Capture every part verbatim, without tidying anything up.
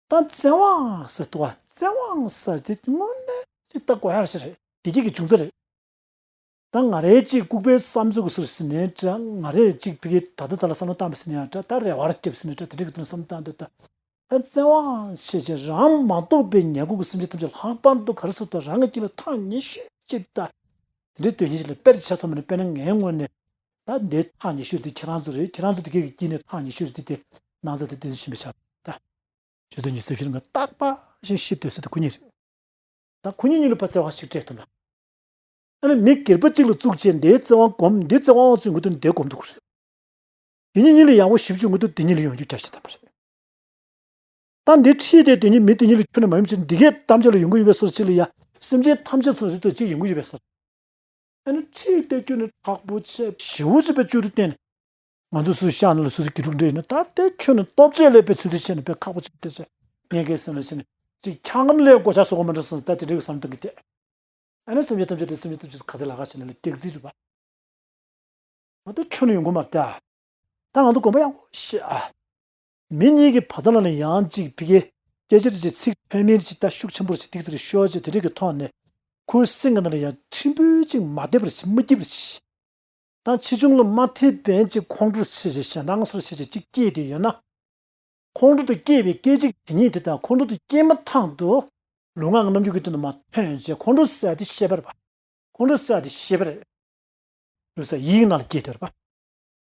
ད་བཙན་དབང་ཟེར་འདུག་བ། བཙན་དབང་ཟེར་དེ་དངོས་གནས་ཅིག་ད་དགོས་ཡག་ཞིག་རེད། བདེ་སྐྱིད་ཀྱི་འབྱུང་རྩ་རེད། ད་ང་རའི་ཅིག་ལྐུགས་པའི་བསམ་ཚུལ་གྱི་ཟུར་ཟིན་ནའི་འདྲ། ང་རས་ཅིག་ཕ་གི་ད་ལྟ་ད་ལ་བསམ་བློ་བཏང་བ་ཟིན་ནའི་འདྲ། ད་རེ་བ་རྒྱབ་ཟིན་ནའི་འདྲ། དེ་འདྲ་གི་དོན་བསམ་བློ་བཏང་དུས་ད། ད་བཙན་དབང་ཞེས་བྱས་རང་མ་གཏོགས་པའི་ཉེ་འཁོར་གྱི་སེམས་ཅན་ཐམས་ཅད་ལྷག་པར་དུ་ག་རེ་ཟེར་དུས་རང་གི་དཀྱིལ་ལ་ཐག་ཉེ་ཤོས་ཅིག་ད། དེ་འདྲའི་དོན་སྙིང་ཅིག་ལ་དཔེར་ཆ་མཚོན་པ་ནི། དཔེར་ན་ངའི་ངོས་ནས་ད་འདི་ཐག་ཉེ་ཤོས་དེ་ཁྱེད་རང་ཚོ་རེད། ཁྱེད་རང་ཚོ་དེ་གའི་དཀྱིལ་ནས་ཐག་ཉེ་ཤོས་རེད། དེ་དེ་ནང་ཚ་དེ་དེ་ཚོ་ཤིན་པའི་ཆ་ད། ཆུ་ཚོད་ཉི་ཤུ་རྩ་བཞི་རིང་ལ་རྟག་པར་བཞིན་གཤིབ་སྡོད་ས་དེ་ཁོ་གཉིས་རེད། ད་ཁོ་གཉིས་གཉིས་ལ་ཕར་བརྩེ་བ་ཞིག་སྤྲད་ཐུབ་ན། ཨ་ནི་མི་སྒེར་པ་གཅིག་ལ་བཙུགས་བྱས་འདིའི་བཙན་དབང་སྒོམ། འདིའི་བཙན་དབང་བཙུགས་ཡོང་གི་འདུག་ན་འདིའི་སྒོམ་ཐུབ་ཀྱི་རེད། དེ་གཉིས་གཉིས་ལ་ཡག་པོ་ཞེ་པོ་ཅིག་ཡོང་གི་འདུག་དེ་གཉིས་ལ་ཡོང་རྒྱུ་འདྲ་ཞིག་ཐམ་པ་རེད། ད་འདི་ཁྲིད་དེ་དེ་གཉིས་མི་དེ་གཉིས་ལ་ཁྱོན་ནས་མ་ཡོང་ཕྱིར་འདི་གའི་གཏམ་བྱ་ལ་ཡོང་གི་ཡོད་པའི་བཟོ་ཅིག་ལ་ཡ། སེམས་ཅན་ཐམས་ཅད་ཚོ་རེ་དོ་ཅིག་ཡོང་གི་ཡོད་པའི་བཟོ། ཨ་ནི་ཁྲིད་དེ་ཁྱོན་ནས་དྲག་པོ་བྱས་ཞེ་པོ་ཅིག་པའི་བཅུ་རུ་བསྟན་ནས། ང་ཚོ་སུ་ཤག་ནང་ལ་སུ་སུ་དགེ་ཕྲུག་འདྲ་ཡིན་ན། ད་དེ་ཁྱོན་ནས་སྟོབས་ཆེ་ལས་པའི་ཚུལ་དུ་བྱས་ནས་དཔེ་ཁག་པོ་ཅིག་དེ་བྱས། ངས་ཀའི་སེམས་ལ་བྱས་ནས་ཅིག་འཁྱག་སྒམ་ལས་གོ་ཆ་བཟོ་གི་མ་འདྲ་སོང་། ད་དེ་འདྲའི་བསམ་བཏང་གི་དེ། ཨ་ནི་སེམས་ཅན་ཐམས་ཅད་དེ་སེམས་ཅན་ཐམས་ཅད་ག་ཚད་ལ་ག་བྱས་ནས་ལ་སྐྱག་རྫི་རུ་བ། ང་ད་ཁྱོན་ནས་ཡོང་གི་མ་རེད་ད། ད་ང་ཚོ་དགོངས་པ་ཡག་པོ་བཞེས་ཨ། མི་གཉིས་ཀྱི་བར་མཚམས་ལ་ཡང་ཅིག་ཕ་གིའི་སྐད་ཆ་རེ་ཅིག་ཚིག་ཐོན་མིན་ཅིག་ད་ཤུགས་ཆེན་པོ་ཅིག་ཏིག་ཙི་རེ་ཤོར་ཅིག་དེ་འདྲ་གི་ཐོག་ནས། ཁོའི་སེམས་ཀྱི་ནང་ལ་ཡང་ཕྲན་བུ་ཅིག་མ་བདེ་བར་ཅིག་མ་སྐྱིད་པར་ཅིག་ད་ཕྱིས་བྱུང་ལ་མ་ཐེབས་པའི་ཅིག་ཁོང་ཁྲོ་ཆེ་ཆེ་ཞེ་སྡང་སོར་ཆེ་ཆེ་ཅིག་སྐྱེས་ཏེ་ཡོད་ན། ཁོང་ཁྲོ་དེ་སྐྱེས་པའི་སྐད་ཅིག་དེ་ཉིད་དེ་དང་ཁོང་ཁྲོ་དེ་སྐྱེས་མ་ཐག་ཏུ་ལུས་ངག་གི་རྣམ་འགྱུར་གྱི་སྟེང་དུ་མར་ཐོན་བྱས། ཁོང་ཁྲོ་ཟེར་ཡ་དེ་ཤེས་པ་རེད་པ། ཁོང་ཁྲོ་ཟེར་ཡ་དེ་ཤེས་པ་རེད། ལུས་ས་ཡིད་ཀྱི་ནང་ལ་སྐྱེས་ཡོད་རེད་པ།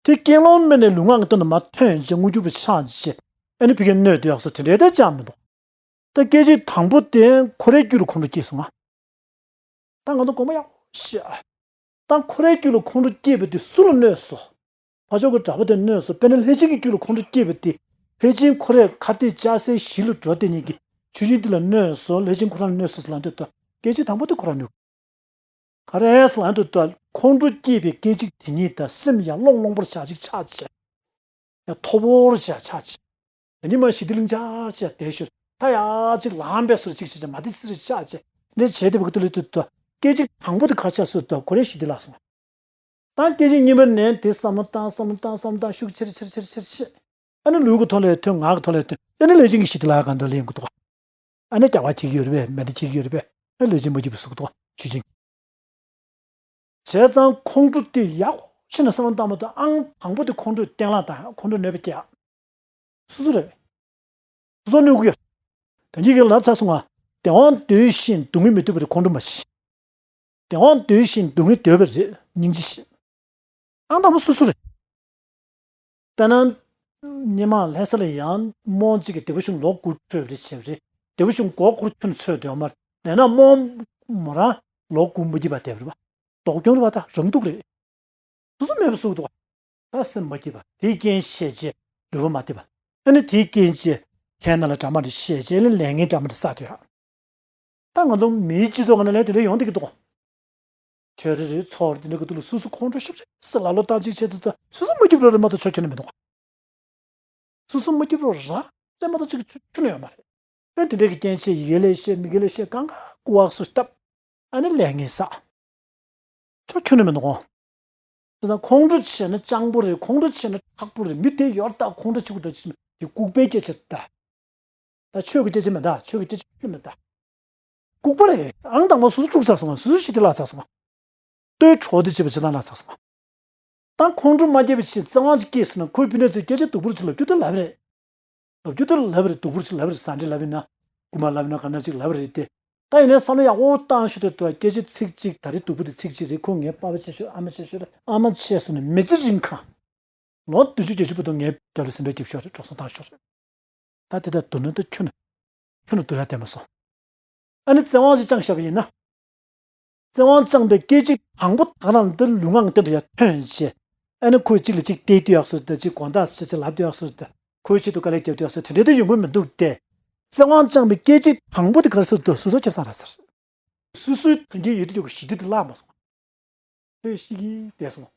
དེ་སྐྱེ་ལོང་མེད་ནས་ལུས་ངག་གི་སྟེང་དུ་མར་ཐོན་བྱས་དངོས་གྲུབ་པ་ཆགས་བྱས། ཨ་ནི་ཕ་གིར་གནོད་དེ་ཡག་སོ་དེ་འདྲའི་དེ་ཅང་མི་འདུག་ད་སྐད་ཅིག་དང་པོ་དེ་ཁོ་རའི་རྒྱུད་ལ་ཁོང་ཁྲོ་སྐྱེས་སོང་ང་། ད་ང་ཚོ་དགོངས་པ་ཡག་པོ་བཞེས་ཨ། ད་ཁོ་རའི་རྒྱུད་ལ་ཁོང་ཁྲོ་སྐྱེས་པ་དེ་སུ་ལ་གནོད་སོང་། ཕར་ཕྱོགས་ཀྱི་གྲྭ་པ་དེར་གནོད་སོང་། དཔེར་ན་ལྷས་བྱིན་གྱི་རྒྱུད་ལ་ཁོང་ཁྲོ་སྐྱེས་པ་དེ། ལྷས་བྱིན་ཁོ་རས་ཁ་གཏད་བཅག་སའི་གཞི་ལ་འགྲོ་དེ་ཉིད་ཀྱི་ཆོས་བྱིན་དེ་ལ་གནོད་སོང་། ལྷས་བྱིན་ཁོ་རང་ལ་གནོད་སོང་ཟེར་ལབ་དུས་ད་སྐད་ཅིག་དང་པོ་དེ་ཁོ་རང་གནོད། ག་རེ་ཟེར་ལབ་དུས་ད་ཁོང་ཁྲོ་སྐྱེས་པའི་སྐད་ཅིག་དེ་ཉིད་ད་སེམས་ཡར་ཀློང་ཀློང་པོར་ཆགས་ཅིག་ཆགས་བྱས། ཡང་མཐོ་པོར་བྱས་ཆགས་བྱས། དེ་ཉིན་མ་ཞི་བདེ་གླིང་ཆགས་བྱས་བསྡད་ཤོར། ད་ཡ་གཅིག་ལངས་པའི་སོར་གཅིག་བྱས་བྱས་མ་བདེ་སི་རེ་ཆགས་བྱས། འདི་བྱས་དེ་བ་གི་ཏུ་ལི་ཏུ་ཏུ། སྐད་ཅིག་དང་པོ་དེ་གར་ཆགས་སོ་ཏུ་ཁོ་རའི་ཞི་བདེ་བརླག་སོང་། ད་སྐད་ཅིག་གཉིས་པ་ནས་དེ་བསམ་བློ་བཏང་བསམ་བློ་བཏང་བསམ་བློ་བཏང་ཤུགས་ཆེར་ཆེར་ཆེར་ཆེར་ཆེར། ཨ་ནི་ལུས་ཀྱི་ཐོག་ལ་ཐོན། ངག་གི་ཐོག་ལ་ཐོན། ཨ་ནི་ལས་ཅན་གྱི་ཞི་བདེ་ལ་གང་དུ་ལེན་གི་འདུག་ཨ་ནི་སྐྱག་པ་བྱེད་ཀྱི་ཡོད་རེད་པས། མེ་མདའ་བྱེད་ཀྱི་ཡོད་རེད་པས། ཨ་ལས་ཅན་མ་སྐྱིད་པའི་གཟུགས་འདུག་ཆུ་ཆེན། བྱས་ཙང་ཁོང་ཁྲོ་དེ་ཡག་ཤོས་ནས་བསམ་བློ་བཏང་མ་ཐུབ། ཨང་དང་པོ་དེ་ཁོང་ཁྲོས་གཏན་བརླག་དང་ཁོང་ཁྲོ་གནོད་པ་སྐྱེལ་ཡག་སོ་སོ་རེད། སོ་སོ་གནོད་ཀྱི་ཡོད། ད་གིན་གྱི་ལབ་ཚར་སོང་ང་། བདེ་བ་འདོད་བཞིན་སྡུག་བསྔལ་མི་འདོད་པར་ཁོང་ཁྲོ་མ་བྱེད། བདེ་བ་འདོད་བཞིན་སྡུག་བསྔལ་འདོད་པ་རེད། སྙིང་རྗེ་བྱེད། ཨང་དང་པོ་སོ་སོ་རེད། དཔེར་ན། སྔོན་མ་ལྷ་ས་ལ་ཡང་རྨོ་གཅིག་གིས་སྡེ་པ་གཞུང་ལོ་དགུ་ཁྲོད་རེ་བྱས་པ་རེད། སྡེ་པ་གཞུང་མགོ་སྐོར་ཁྱོན་ཚོད་དོན་མར་ལས་ན་རྨོ་མོ་རང་ལོ་དགུ་མ་སྐྱིད་པ་བསྡད་པ་རེད་པ། ལྡོག་སྐྱོན་རེད་པ། ད་རང་སྡུག་རེད། སོ་སོ་མེད་པ་བཟོ་གི་འདུག་པ། ད་སེམས་མ་སྐྱིད་པ་དེའི་རྐྱེན་བྱས་བྱས་ལུས་པོ་མ་བདེ་བ། ཨ་ནི་དེའི་རྐྱེན་བྱས་ཁའི་ནང་ལ་དྲ་མ་རེ་བཤལ་བྱས་ལས་ངན་དྲ་མ་རེ་བསགས་དུས་ཨ། ད་ང་ཚོ་མིའི་སྤྱི་ཚོགས་ཀྱི་ནང་ལ་དེ་འདྲ་ཡོང་བསྡད་ཀྱི་འདུག་ཆོས་རེ་རེ་ཚོགས་རེ་དེ་འདྲ་གི་ཐོག་ལ་སོ་སོ་ཁོང་ཁྲོ་ཤུགས་ཆེ་སེ་ལ་ལོ་ཏང་ཅིག་བྱས་དུས་ད་སོ་སོ་མ་སྐྱིད་པ་རེད་མ་གཏོགས་ཆོ་ཁྱོན་ནས་མི་འདུག་སོ་སོ་མ་སྐྱིད་པ་རང་རེད་མ་གཏོགས་ཅིག་ཆོ་ཁྱོན་ནས་ཡོད་མ་རེད། ཨེ་དེ་འདྲ་གི་རྐྱེན་བྱས་ཡི་གེ་ལས་བཤད་མི་གེ་ལས་བཤད་གང་ག་ཀུ་བག་སུ་བཏབ། ཨ་ནི་ལས་ངན་བསགས། ཆོ་ཁྱོན་ནས་མི་འདུག་གོ། དེ་དང་ཁོང་ཁྲོ་བྱས་ན་སྤྱང་པོ་རེད། ཁོང་ཁྲོ་བྱས་ན་ཁྲག་པོ་རེད། མི་དེ་ཡོད་ད་ཁོང་ཁྲོ་བྱེད་དགོས་ད་ཅི་མི་དེ་ལྐུགས་པའི་སྐད་ཆ་རེད་ད། ད་ཆོས་ཀྱི་སྐད་ཆ་མེད་ད། ཆོས་ཀྱི་སྐད་ཆ་ཆོས་མེད་ད། ལྐུགས་པ་རེད། ཨང་དང་པོ་སོ་སོ་དཀྲུགས་ཚར་སོང་ང་། སོ་སོ་ཞི་བདེ་བརླག་ཚར་སོང་ང་། ལྟོས་གྲོགས་དེ་བྱེད་པ་ཇི་ལྟར་བརླག་ཚར་སོང་ང་། ད་ཁོང་ཁྲོ་མ་སྐྱེས་པ་བྱས་བཙན་དབང་ཅིག་སྐྱེས་སོང་ན་ཁོའི་ཕུ་ནུ་ཚོས་སྐད་ཆ་སྡུག་པོ་ཅིག་ལབ་རྒྱུ་དེ་ལབ་རེད། ལབ་རྒྱུ་དེ་ལབ་རེད། སྡུག་པོ་ཅིག་ལབ་རེད། ཟ་འདྲེ་ལབ་ཡིན་ན། རྐུ་མ་ལབ་ཡིན་ན། ག་ན་ཅིག་ལབ་རེད་དེ། ད་ཡིན་ནའི་བསམ་བློ་ཡག་པོ་བཏང་ཤོག་དེ་དུ་སྐད་ཆ་ཚིག་གཅིག་ད་རེས་སྡུག་པོ་དེ་ཚིག་གཅིག་རེད། ཁོ་ངའི་པ་ཕ་བྱས་ཤོག་ཨ་མ་བྱས་ཤོག་ཨ་མ་བྱས་སོང་ནས་མི་ཚེ་རིང་གང་། ལོ་བདུན་ཅུ་བརྒྱད་ཅུ་བར་དུ་ངའི་རྒྱབ་ལ་སེམས་པའི་རྒྱབ་ཤོག་རེད། འགྲོ་སོང་བཏང་ཤོག་རེད། ད་དེ་ལྟར་བསྡུར་ན་ད་ཁྱོན་ནས་ཁྱོན་ནས་བསྡུར་ཡ་བསྡད་མ་སོང་། ཨ་ནི་བཙན་དབང་ཞིག་བཅངས་བཞག་པ་ཡིན་ན། བཙན་དབང་བཅངས་པའི་སྐད་ཅིག་དང་པོ་དག་རང་འདིར་ལུས་ངག་གི་སྟེང་དུ་ཡར་ཐོན་བྱས། ཨ་ནི་ཁོས་གཅིག་ལ་གཅིག་བལྟས་དུས་ཡག་སོ་དང་གཅིག་དགོངས་དག་ཟེར་ཅིག་ལབ་དུས་ཡག་སོ་དང་ཁོའི་ཆེད་དུ་དཀའ་ལས་རྒྱབ་དུས་ཡག་སོ་དེ་འདྲའི་དེ་ཡོང་གི་མི་འདུག་སྟེ། བཙན་དབང་བཅངས་པའི་སྐད་ཅིག་དང་པོ་དེ་ག་རེ་ཟེར་དུས་སོ་སོ་ཁེ་བཟང་ར་ཟེར། སོ་སོའི་དོན་རྐྱེན་ཡོད་དུས་ཀྱི་ཞི་བདེ་དེ་བརླག་མ་སོང་། ཁོས་ཤི་གི་བསྡད་སོང་།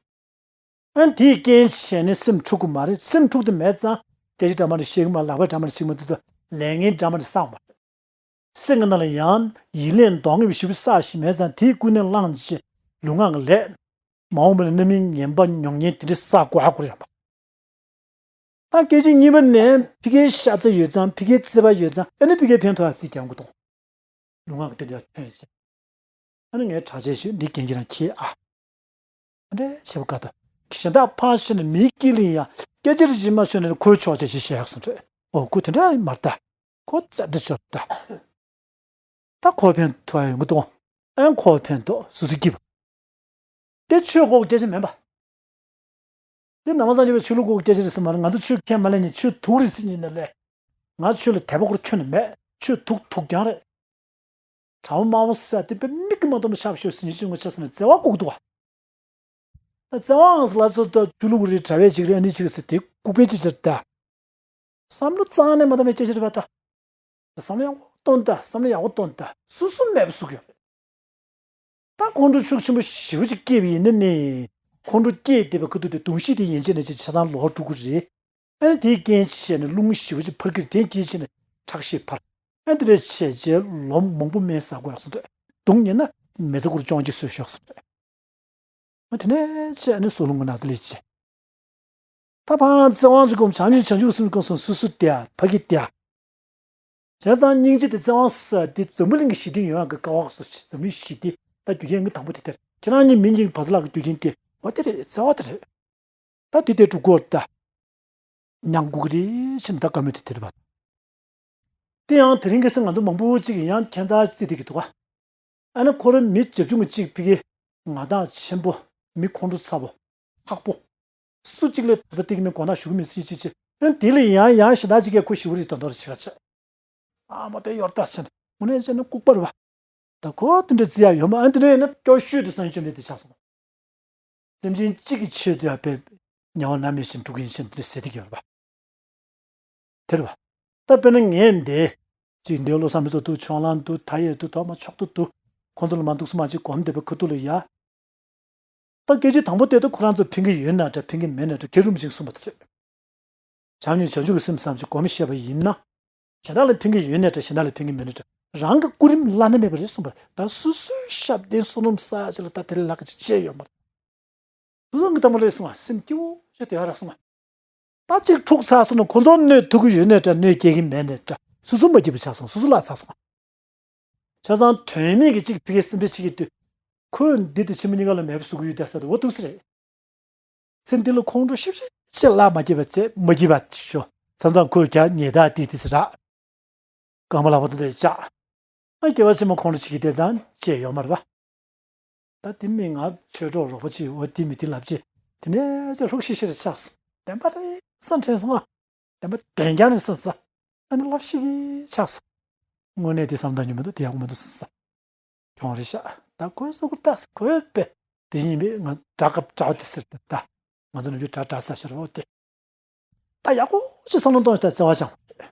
ཨ་ནི་དེའི་རྐྱེན་བྱས་ནས་སེམས་འཁྲུག་གི་མ་རེད། སེམས་འཁྲུག་དེ་མེད་ཙང་སྐད་ཆ་འདྲ་མ་འདྲ་བཤད་གི་མ། ལག་པ་འདྲ་མ་འདྲ་བྱེད་གི་མ། དེ་ད་ལས་ངན་འདྲ་མ་འདྲ་བསགས་མ་རེད། སེམས་ཀྱི་ནང་ལ་ཡང་ཡིད་ལས་ལྡོག་ངེས་པའི་ཞི་བ་བསགས་ཤིང་མེད་ཙང་དེའི་ཀུན་ནས་བསླངས་བྱས་ལུས་ངག་གི་ལས། མ་འོངས་པ་ལ་རྣམ་སྨིན་ངན་པ་མྱོང་ཉེན་དེ་འདྲ་བསགས་དགོས་ཨ་ཁོ་རེད་ཡང་པ། ད་སྐད་ཅིག་གཉིས་པ་ནས་ཕ་གིའི་ཤ་ཚ་ཡོད་ཙང་ཕ་གིའི་བརྩེ་བ་ཡོད་ཙང་ཨ་ནི་ཕ་གིའི་ཕན་ཐོགས་ཡ་རྩིས་རྒྱག་དགོས་དང་། ལུས་ངག་གི་དོན་དུ་ཡང་ཐོན་ཞིང་། ཨ་ནི་ངས་གྲྭ་ཆས་ཞུས་འདི་རྒན་གྱིས་རང་ཁྱེར་ཨ། ཨ་འདྲས་བྱེད་པ་དཀའ་ཐུབ། གཞན་དག་ཕར་ཕྱིན་ནས་མིའི་དཀྱིལ་ལ་ཡང་སྐད་ཆ་རེ་ཅིག་མ་ཤོད་ནས་ཁོའི་ཕྱོགས་ཆ་ཞིག་བཤད་ཡག་སོང་འདྲས། ཨོ་ཁོ་དེ་འདྲ་མ་རེད་ད། ཁོ་རྩ་འདྲི་ཆོག་ད། ད་ཁོ་ཕན་ཐོགས་ཡོང་གི་འདུག་ཨན་ཁོ་ཕན་ཐོགས་སུ་སུ་སྐྱིད་པ། དེ་ཆོས་སྐོར་སྐད་ཆ་མིན་པ། དེ་ནང་པ་སངས་རྒྱས་པའི་ཆོས་ལུགས་སྐོར་སྐད་ཆ་རེད་ཟེར་མ་རེད། ང་ཚོ་ཆོས་ཁས་མ་ལེན་ནས་ཆོས་དུག་རེད་ཟེར་ཉིན་ནས་ལས། ང་ཆོས་ལ་དད་པ་སྐོར་ཁྱོན་ནས་མེད། ཆོས་དུག་དུག་རྐྱང་རེད། གྲྭ་བ་དམར་པོ་ཟེར་དེ་དཔེ་མིག་གིས་མ་མཐོང་བའི་ཆབ་ཤོག་ཟིན་ཅིང་ངོ་ཆ་ཟིན་ནས་བརྩེ་བ་བཀུག་འདུག་བ། ད་བརྩེ་བའང་ཟེར་ལ་ཚོ་ད་ཆོས་ལུགས་རེད་གྲྭ་བའི་ཅིག་རེད་ཨ་ནི་ཅིག་ཟེར་དེ་ལྐུགས་པའི་ཅིག་ཟེར་ད། བསམ་བློ་རྩ་ནས་མ་བཏང་བའི་སྐད་ཆ་རེད་པ་ད། བསམ་བློ་ཡག་པོ་གཏོང་ད། བསམ་བློ་ཡག་པོ་གཏོང་ད། སུ་སུ་མེད་པ་སུ་གི་ཡོད་རེད། ད་ཁོང་ཁྲོ་ཤུགས་ཆེན་པོ་ཞེ་པོ་ཅིག་སྐྱེས་པ་ཡིན་ན་ནི། ཁོང་ཁྲོ་སྐྱེས་བསྡད་པའི་ཁ་ཐུག་དེ་གདོང་གཤིས་དེ་ཡན་ཆད་ནས་ཅིག་ཆ་ཚང་ལོག་འགྲོ་གི་རེད། ཨ་ནི་དེའི་རྐྱེན་བྱས་ནས་རླུང་ཞེ་པོ་ཅིག་འཕར་གི་རེད། དེའི་རྐྱེན་བྱས་ནས་ཁྲག་ཤེད་འཕར། ཨ་ནི་དེ་འདྲ་བྱས་རྗེས་ལོ་མང་པོ་སྨན་ཟ་དགོས་ཡག་སོང་འདྲ། གདོང་ཉེ་ན་མི་ཚེ་སྐོར་ཅོང་ཅིག་གསོས་ཤོག་སོང་འདྲ། ཨ་དེ་ནས་བྱས་ཨ་ནི་སྲོག་རླུང་གི་ན་ཚ་ལས་བྱས། ད་ཕར་བཙན་དབང་གི་སྒོམ་བྱམས་སྙིང་བྱང་ཆུབ་སེམས་སྒོམ་སོང་སུ་སུ་དེ་ཕ་གི་དེ། བྱས་ཙང་སྙིང་རྗེ་དེ་བཙན་དབང་ས་དེ་འཛམ་བུ་གླིང་གི་ཞི་བདེ་ཡོང་ཡག་གི་ཀ་བ་སོ་ཞིག་འཛམ་གླིང་ཞི་བདེ་ད་རྒྱུ་རྐྱེན་གྱི་དང་པོ་དེ་དེར་ཁྱེད་རང་གཉིས་མི་གཉིས་ཀྱི་བར་ལ་གི་རྒྱུ་རྐྱེན་དེ་འོ་དེ་རེད། བརྩེ་བ་དེ་རེད། ད་དེ་དེ་དྲུག་གོ་ད། མྱང་གུ་གི་རེད་ཕྱིན་ད་བཀའ་མོལ་དེ་དེ་རེད་པ། དེ་ཡང་དེ་རིང་གི་སེམས་ང་ཚོ་མང་པོ་ཅིག་ཡང་ཁྱད་མཚར་རྩི་དེ་གི་འདུག་ག་ཨ་ནི་ཁོ་རང་མི་བྱབ་ཆུང་གི་གཅིག་ཕི་གི་ང་དང་ཆེན་པོ། མི་ཁོང་ཁྲོ་ཚ་པོ། ཁག་པོ། སུ་གཅིག་ལས་དད་པ་སྟེར་གི་མེད་དགོངས་དག་ཞུ་གི་མེད་སྲིད་ཅིག་ཅེ། ཨ་ནི་དེ་ལས་ཡང་ཡང་ཞེ་དྲག་ཅིག་གིས་ཁོ་ཞི་བ་རིགས་དོན་དོར་བྱེད་ཁ་ཆེ། ཨ་མ་དེ་ཡོར་ལྟ་ཟེར་ནས་དངོས་གནས་བྱས་ན་ལྐུགས་པ་རེད་པ། ད་ཁོ་དེ་འདྲ་བརྩི་ཡག་ཡོད་མ་ཨ་ནི་དེ་འདྲ་ཡིན་ན་སྐྱོ་ཤོས་དེ་སངས་རྒྱས་བཅོམ་ལྡན་འདས་ཆགས་སོང་། སེམས་ཅན་གཅིག་གི་ཆེད་དུ་ཡང་དཔེ་དམྱལ་བ་མནར་མེད་བཞིན་འགྲོ་གི་ཡིན་ཞེས་འདི་འདྲ་ཟེར་བསྡད་ཀྱི་ཡོད་རེད་པ། དེ་རེད་པ། ད་དཔེར་ན་ངས་འདི། གཅིག་འདི་བློ་བཟང་མི་ཚོགས་འདུག་ཕྱོགས་གླང་འདུག་མཐའ་ཡས་འདུག་དོག་མ་ཕྱོགས་དུ་འདུག་ཁོང་ཚོ་ལ་མ་འདུག་སེ་མ་གཅིག་གོམ་བསྡད་པའི་ཁ་ཐུག་ལ་ཡ། ད་སྐད་ཆ་དང་པོ་དེ་ད་ཁོ་རང་ཚོ་ཕན་གྱི་ཡོད་ན་འདྲ་ཕན་གྱི་མེད་ན་འདྲ་གལ་རུང་ཅིག་གསུངས་པ་དེ་རེད། བྱམས་སྙིང་བྱང་ཆུབ་ཀྱི་སེམས་བསམ་གྱི་སྒོམ་བཤད་པ་ཡིན་ན། གཞན་དག་ལ་ཕན་གྱི་ཡོད་ནའི་འདྲ་གཞན་དག་ལ་ཕན་གྱི་མེད་ནའི་འདྲ་རང་གི་སྐུ་རིམ་བླ་ན་མེད་པ་རེད་གསུངས་པ་རེད། ད་སོ་སོའི་ཞབས་བརྟན་བསོད་ནམས་བསགས་ཅིག་ལ་ད་དེ་ལས་ལྷག་གི་ཅིག་བྱས་ཡོད་མ་རེད། སོ་སོ་གི་ཐ་མ་རེད་གསུངས་པ་སེམས་སྐྱིད་པོ་ཞིག་དེ་ཡག་རེད་གསུངས་པ། ད་གཅིག་འཁྲུག་ཚར་སོང་ན་ཁོ་ཚོ་གནོད་ཐུབ་ཀྱི་ཡོད་ནའི་འདྲ་གནོད་སྐྱེལ་གྱི་མེད་ནའི་འདྲ་སོ་སོ་མ་སྐྱིད་པ་ཆགས་སོང་། སོ་སོ་བརླག་ཚར་སོང་། བྱས་ཙང་དོན་མེད་ཀྱི་གཅིག་ཕི་གའི་སེམས་ཁྲལ་བྱེད་ཀྱི་དུས། ཁོས་འདི་དེ་ཕྱི་མ་གཉིས་ཀ་ལ་མེད་པ་བཟོ་གི་ཡོད་ད་ཟེར་དུས་འོ་འདུག་སེ་རེད། ཚེ་འདི་ལ་ཁོང་ཁྲོ་ཤིབ་ཤིབ་ཆེ་བརླག་མ་སྐྱེས་པ་ཚེ་མ་སྐྱེས་པ་ཤོ་མཚམས་མཚམས་ཁོས་ཀྱང་ཉེས་དག་དེ་དེ་སེ་རག་རྐང་པ་ལག་པ་དེ་འདྲ་བཅག་ཨ་སྐྱེ་བ་ཕྱི་མ་ཁོང་ཁྲོ་བྱེད་ཀྱི་དེ་ཙང་བཅད་ཡོད་མ་རེད་པ། ད་དེ་མིན་ང་ཆོས་གྲོགས་རོགས་པ་ཅིག་འོ་དེ་མི་དེ་ལབ་ཅེས་དེ་ནས་ཅི་ལྷུག་ཤིག་ཤིག་རེ་ཆགས་སོང་། བདེན་པ་རེད་བསམ་དྲན་སོང་ཨ། བདེན་པ་བདེན་རྐྱང་རེད་བསམ་ས། ཨ་ནི་ལྷུག་ཤིག་ཆགས་སོང་། དངོས་གནས་དེ་བསམ་བཏང་རྒྱུ་མི་འདུག་དེ་ཡག་པོ་མི་འདུག་བསམ་ས། གྱོང་རེད་ཤག་ད་ཁོའི་སོ་ཁུར་ལྟ་ས་ཁོའི་དཔེ་དེ་ཡིན་པས་ང་དགྲ་སྐབས་དགྲ་དེ་ཟེར་ཏེ་ད་ང་ཚོ་ནམ་རྒྱུན་དགྲ་དགྲ་ས་ཤར་འོ་དེ། ད་ཡག་པོ་ཞིག་བསམ་བློ་གཏོང་ཞིག་ད་བརྩེ་བ་སྦྱང་དགོས་རེད།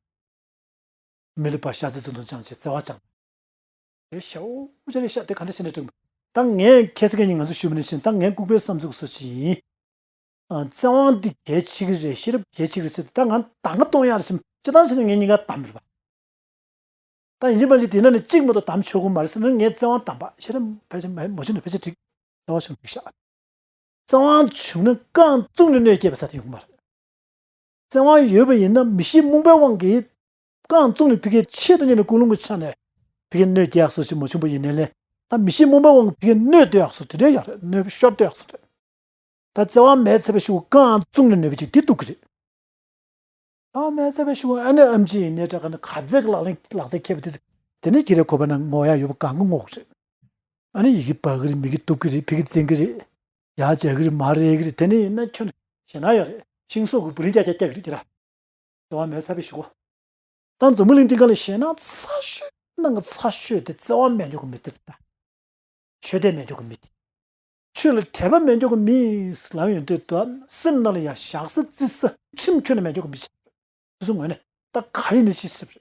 མི་ལུས་པ་ཤ་ཚ་ཚུལ་དུ་སྦྱང་ཞིག་བརྩེ་བ་སྦྱང་། དེ་ཞའོ་ཅེ་རེད་ཤག་དེ་ག་འདྲ་བྱས་ནས་དྲན་པ། ད་ངས་ཁ་སང་ཉིན་ང་ཚོ་ཞུས་པ་ནང་བཞིན་ད་ངས་ལྐུགས་པའི་བསམ་ཚུལ་སོ་ཞིག་ཡིན། ཨ་བཙན་དབང་འདི་གལ་ཆེ་གི་རེད། ཤེས་རབ་གལ་ཆེ་གི་རེད་ཟེར་ཏེ་ད་ང་གདམ་ག་གཏོང་ཡག་རེད་བསམ་སྤྱིར་བཏང་བྱས་ན་ངས་གཉིས་ཀ་གདམ་རེད་པ། ད་ཡིན་གཅིག་མིན་གཅིག་དེ་ན་ནི་གཅིག་མ་གཏོགས་གདམ་ཆོག་གི་མ་རེད་ཟེར་ན་ངས་བཙན་དབང་གདམ་པ་ཤེས་རབ་ཕལ་ཆེར་མ་མ་བྱུང་ན་ཕལ་ཆེར་འགྲིག་བཙན་དབང་བྱུང་འགྲིག་ཤག་བཙན་དབང་བྱུང་ན་རྐང་བཙུགས་ནས་གནོད་སྐྱེལ་བ་ཟེར་དེ་ཡོང་གི་མ་རེད། བཙན་དབང་ཡོད་པ་ཡིན་ན་མི་ཤེས་རྨོངས་པའི་དབང་གིས་རྐང་བཙུགས་ནས་ཕ་གིའི་ཆེད་དུ་གཉེར་ནས་ཀུན་སློང་གི་ཆ་ནས་ཕ་གིར་གནོད་སྐྱེལ་ཡག་སོ་ཞིག་མ་བྱུང་པ་ཡིན་ནའི་ལས་ད་མི་ཤེས་རྨོངས་པའི་དབང་གིས་ཕ་གིར་གནོད་སྡོད་ཡག་སོ་དེ་འདྲའི་ཡག་རེད། གནོད་པ་ཤོར་སྡོད་ཡག་སོ་རེད། ད་བརྩེ་བ་མེད་ཚར་བའི་གཞུག་གུ་རྐང་བཙུགས་ནས་གནོད་པ་ཅིག་དེ་སྡུག་གི་རེད། བརྩེ་བ་མེད་ཚར་བའི་གཞུག་གུ་ཨ་ནི་ཨེམ་ཆི་ཡིན་ནའི་འདྲ་ག་ནི་ག་ཚད་ཀྱི་ལག་ལེན་ལག་རྩལ་མཁས་པ་དེ་ཚོ་དེ་ནི་ཁྱེད་རའི་ཁོ་པ་ན་ངོ་ཡག་ཡོད་པ་གང་གི་ངོ་གི་རེད། ཨ་ནི་ཡི་གེ་འབག་གི་རེད། མི་གི་གཏུབ་ཀྱི་རེད། ཕ་གི་འཛིང་གི་རེད། ཡར་བྱ་གི་རེད། མར་རེག་གི་རེད། དེ་ནི་ཡིན་ན་ཁྱོད་ཞེད་སྣང་ཡོད་རེད། ཤིང་སོགས་ཀྱི་བུ་རིན་རྒྱག་རྒྱག་རྒྱག་གི་རེད་ཁྱེད་ར། བརྩེ་བ་མེད་ཚར་བའི་གཞུག་གུ། ད་འཛམ་བུ་གླིང་འདི་ག་ལ་ཞེད་སྣང་ཚ་ཤོས་ནང་གི་ཚ་ཤོས་དེ་བརྩེ་བ་མེད་མཁན་གྱི་མི་དེ་རེད་ད། ཆོས་དད་མེད་མཁན་གྱི་མི་དེ། ཆོས་ལ་དད་པ་མེད་མཁན་གྱི་མི་ལབ་ཡོང་དུས་ད་སེམས་ནང་ལ་ཡང་བཞག་ས་བརྩི་ས་ཁྲིམས་ཁྱོན་ནས་མེད་མཁན་གྱི་མི་ཞིག་རེད། སོ་སོའི་ངོས་ནས་ད་ག་རེ་ནས་ཅི་སྲིད་པ་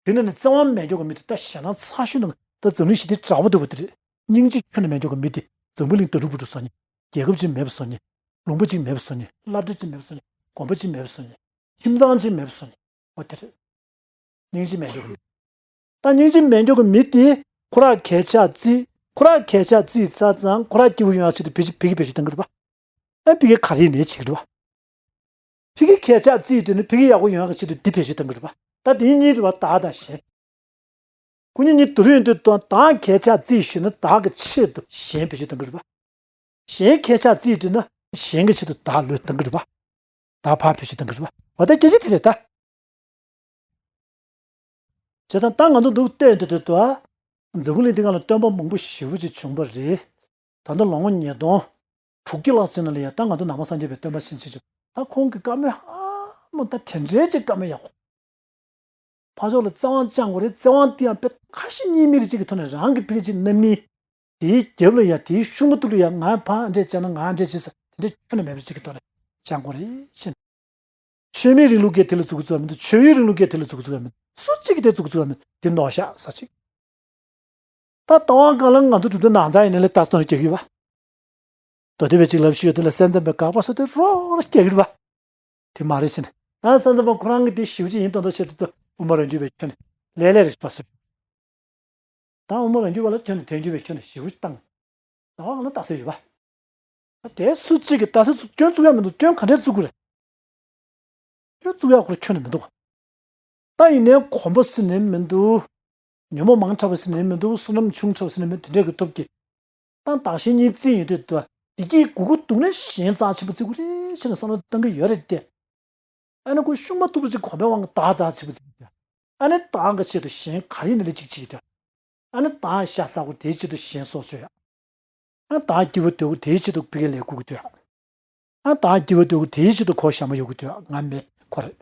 རེད། དེ་ནས་ནི་བརྩེ་བ་མེད་མཁན་གྱི་མི་དེ་ད་ཞེད་སྣང་ཚ་ཤོས་ནང་ད་འཛམ་གླིང་ཞི་བདེ་དྲག་པོ་འདུག་པ་དེ་རེད། སྙིང་རྗེ་ཁྱོན་ནས་མེད་མཁན་གྱི་མི་དེ་འཛམ་བུ་གླིང་ད་རུབ་རུབ་བཟོ་ནི། རྒྱལ་ཁབ་ཅིག་མེད་པ་བཟོ་ནི། ལུང་པ་ཅིག་མེད་པ་བཟོ་ནི། སློབ་གྲྭ་ཅིག་མེད་པ་བཟོ་ནི། དགོན་པ་ཅིག་མེད་པ་བཟོ་ནི། ཁྱིམ་ཚང་ཅིག་མེད་པ་བཟོ་ནི། འོ་དེ་རེད། སྙིང་རྗེ་མེད་མཁན་གྱི་མི། ད་སྙིང་རྗེ་མེད་མཁན་གྱི་མི་དེ་ཁོ་རང་གས་ཆག་རྩིས། ཁོ་རང་གས་ཆག་རྩིས་ཚར་ཙང་ཁོ་རང་སྐྱིད་པོ་ཡོང་ཡག་ཆེད་དུ་བེད་སྤྱོད་བེད་སྤྱོད་བཏང་གི་རེད་པ། ཨ་ཕ་གིར་ག་རེ་ནས་བྱེད་ཀྱི་རེད་པ། ཕ་གི་ཁྱད་ཆགས་བརྩིས་དུས་ནི་ཕ་གི་ཡག་པོ་ཡོང་ཡག་གི་ཆེད་དུ་འདི་བེད་སྤྱོད་གཏང་གི་རེད་པ། ད་དེ་གཉིས་རེད་པ། བདག་དང་གཞན། ཁོ་གཉིས་གཉིས་བསྡུར་ཡོང་དུས་དང་བདག་ཁྱད་ཆགས་བརྩིས་ཞུས་ན་བདག་གི་ཆེད་དུ་གཞན་བེད་སྤྱོད་གཏང་གི་རེད་པ། གཞན་ཁྱད་ཆགས་བརྩིས་དུས་ན་གཞན་གྱི་ཆེད་དུ་བདག་ལུས་གཏང་གི་རེད་པ། བདག་ཕར་བེད་སྤྱོད་གཏང་གི་རེད་པ། འོ་ད་སྐད་ཆ་དེ་རེད་ད། བྱས་ཙང་ད་ང་ཚོ་འདུག་བལྟས་འདི་དུས་དུ་ཨ། འཛམ་བུ་གླིང་འདི་སྒང་ལ་སྟོན་པ་མང་པོ་ཞེ་པོ་ཅིག་བྱུང་བ་རེད། ད་ལྟ་ལོ་ངོ་ཉིས་སྟོང་དྲུག་བརྒྱ་ལྷག་ཙམ་ནང་ལ་ཡང་ད་ང་ཚོ་ནང་པ་སངས་རྒྱས་པའི་སྟོན་པ་ཕྱིན་ཕྱིན་བྱུང་། ད་ཁོང་གི་བཀའ་མོལ་ཧ་མ་ད་དེ་འདྲའི་ཅིག་བཀའ་མོལ་ཡག་པོ། ཕར་ཕྱོགས་ལ་བཙན་དབང་བཅངས་དགོས་རེད། བཙན་དབང་དེ་ཡང་དཔེ་ཁ་ཞེ་གཉིས་མེད་ཅིག་གི་ཐོག་ནས་རང་གི་ཕ་གི་ཅིག་རྣམ་སྨིན། དེའི་རྒྱབ་ལ་ཡང་དེའི་ཤུགས་མ་ཐུབ་ལ་ཡང་ང་ཕར་འདྲས་བྱས་ན་ང་འདྲས་བྱས་ས་དེ་འདྲས་ཁྱོན་ནས་མེད་པ་ཅིག་གི་ཐོག་ནས་བཅངས་དགོས་རེད་ཤེས། ཆོས་མིན་རིང་ལུགས་ཀྱིས་དེ་ལ་བཙུགས་བཙུགས་མི་འདུག་ཆོས་ཡོད་རིང་ལུགས་ཀྱིས་དེ་ལ་བཙུགས་བཙུགས་མི་འདུག་སུ་གཅིག་གིས་དེ་བཙུགས་བཙུགས་མི་འདུག་འདི་མནོ་བཞག་ས་ཅིག་ད་ལྟ་བ་གང་ལ་ང་ཚོ་གྲུབ་མཐའ་ནང་ཚང་ཡིན་ན་ལས་ལྟ་སྟངས་རྒྱག་གི་ཡོད་པ། མདོ་སྡེ་པའི་གཅིག་ལབ་ཤེས་ཡོད་དེ་ལ་སེམས་ཙམ་པའི་དགག་པ་སོགས་དེ་རོགས་རོགས་རྒྱག་གི་རེད་པ། དེ་མ་རེད་ཟེར་ནས། ད་སེམས་ཙམ་པ་ཁོ་རང་གིས་དེ་ཞེ་པོ་ཅིག་ཡིན་མདོག་མདོག་བྱེད་དུས་དུ་དབུ་མ་རང་རྒྱུད་པའི་ཁྱོན་ནས་ལས་ལས་རེད་པ་སོ། ད་དབུ་མ་རང་རྒྱུད་པ་ལ་ཁྱོན་ནས་དོན་རྒྱུད་པའི་ཁྱོན་ནས་ཞེ་པོ་ཅིག་བཏང་། ད་བ་ང་ལ་ལྟ་ས་ཡོད་པ། ད་དེ་སུ་གཅིག་གིས་ལྟ་ས་སུ་སྐྱོན་བཙུགས་ཡ་མི་འདུག་སྐྱོན་ག་འདྲས་བཙུགས་དགོས་རེད། སྐྱོན་བཙུགས་ཡ་ཁོ་རང་ཁྱོན་ནས་མི་འདུག་ད་ཡིན་ནའི་གོམས་པ་ཟེར་ནས་མི་འདུག་ཉོན་མོངས་མང་དྲགས་པ་ཟེར་ནས་མི་འདུག་བསོད་ནམས་ཆུང་དྲགས་པ་ཟེར་ནས་མི་འདུག་དེ་འདྲས་ཀྱི་སྟོབས་ཀྱིས། ད་བདག་གཞན་གཉིས་བརྩིས་ཡོང་དུས་དུ་བདེ་སྐྱིད་དགོས་ཀྱི་འདུག་ན་གཞན་རྩ་ཆེན་པོ་བརྩི་དགོས་རེད་ཟེར་ནས་བསམ་བློ་གཏང་གི་ཡོད་རེད་དེ། ཨ་ནི་ཁོ་ཤུགས་མ་ཐུབ་པ་ཅིག་གོམས་པའི་དབང་གིས་བདག་རྩ་ཆེན་པོ་བརྩི་གི་འདུག་ཨ་ནི་བདག་གི་ཆེད་དུ་གཞན་ག་རེ་ཡིན་ན་ལས་གཅིག་བྱེད་ཀྱི་འདུག་ཨ་ནི་བདག་ཤ་ཟ་དགོས་དེའི་ཆེད་དུ་གཞན་སྲོག་གཅོད་ཡ། ཨ་བདག་སྐྱིད་པོ་སྡོད་དགོས་དེའི་ཆེད་དུ་ཕ་གིར་ལས་ཁུར་གྱི་འདུག་ཨ་བདག་སྐྱིད་པོ་སྡོད་དགོས་དེའི་ཆེད་དུ་ཁོ་ཞྭ་མོ་གཡོག་གི་འདུག་ང་མེད་ཁོ་རེད།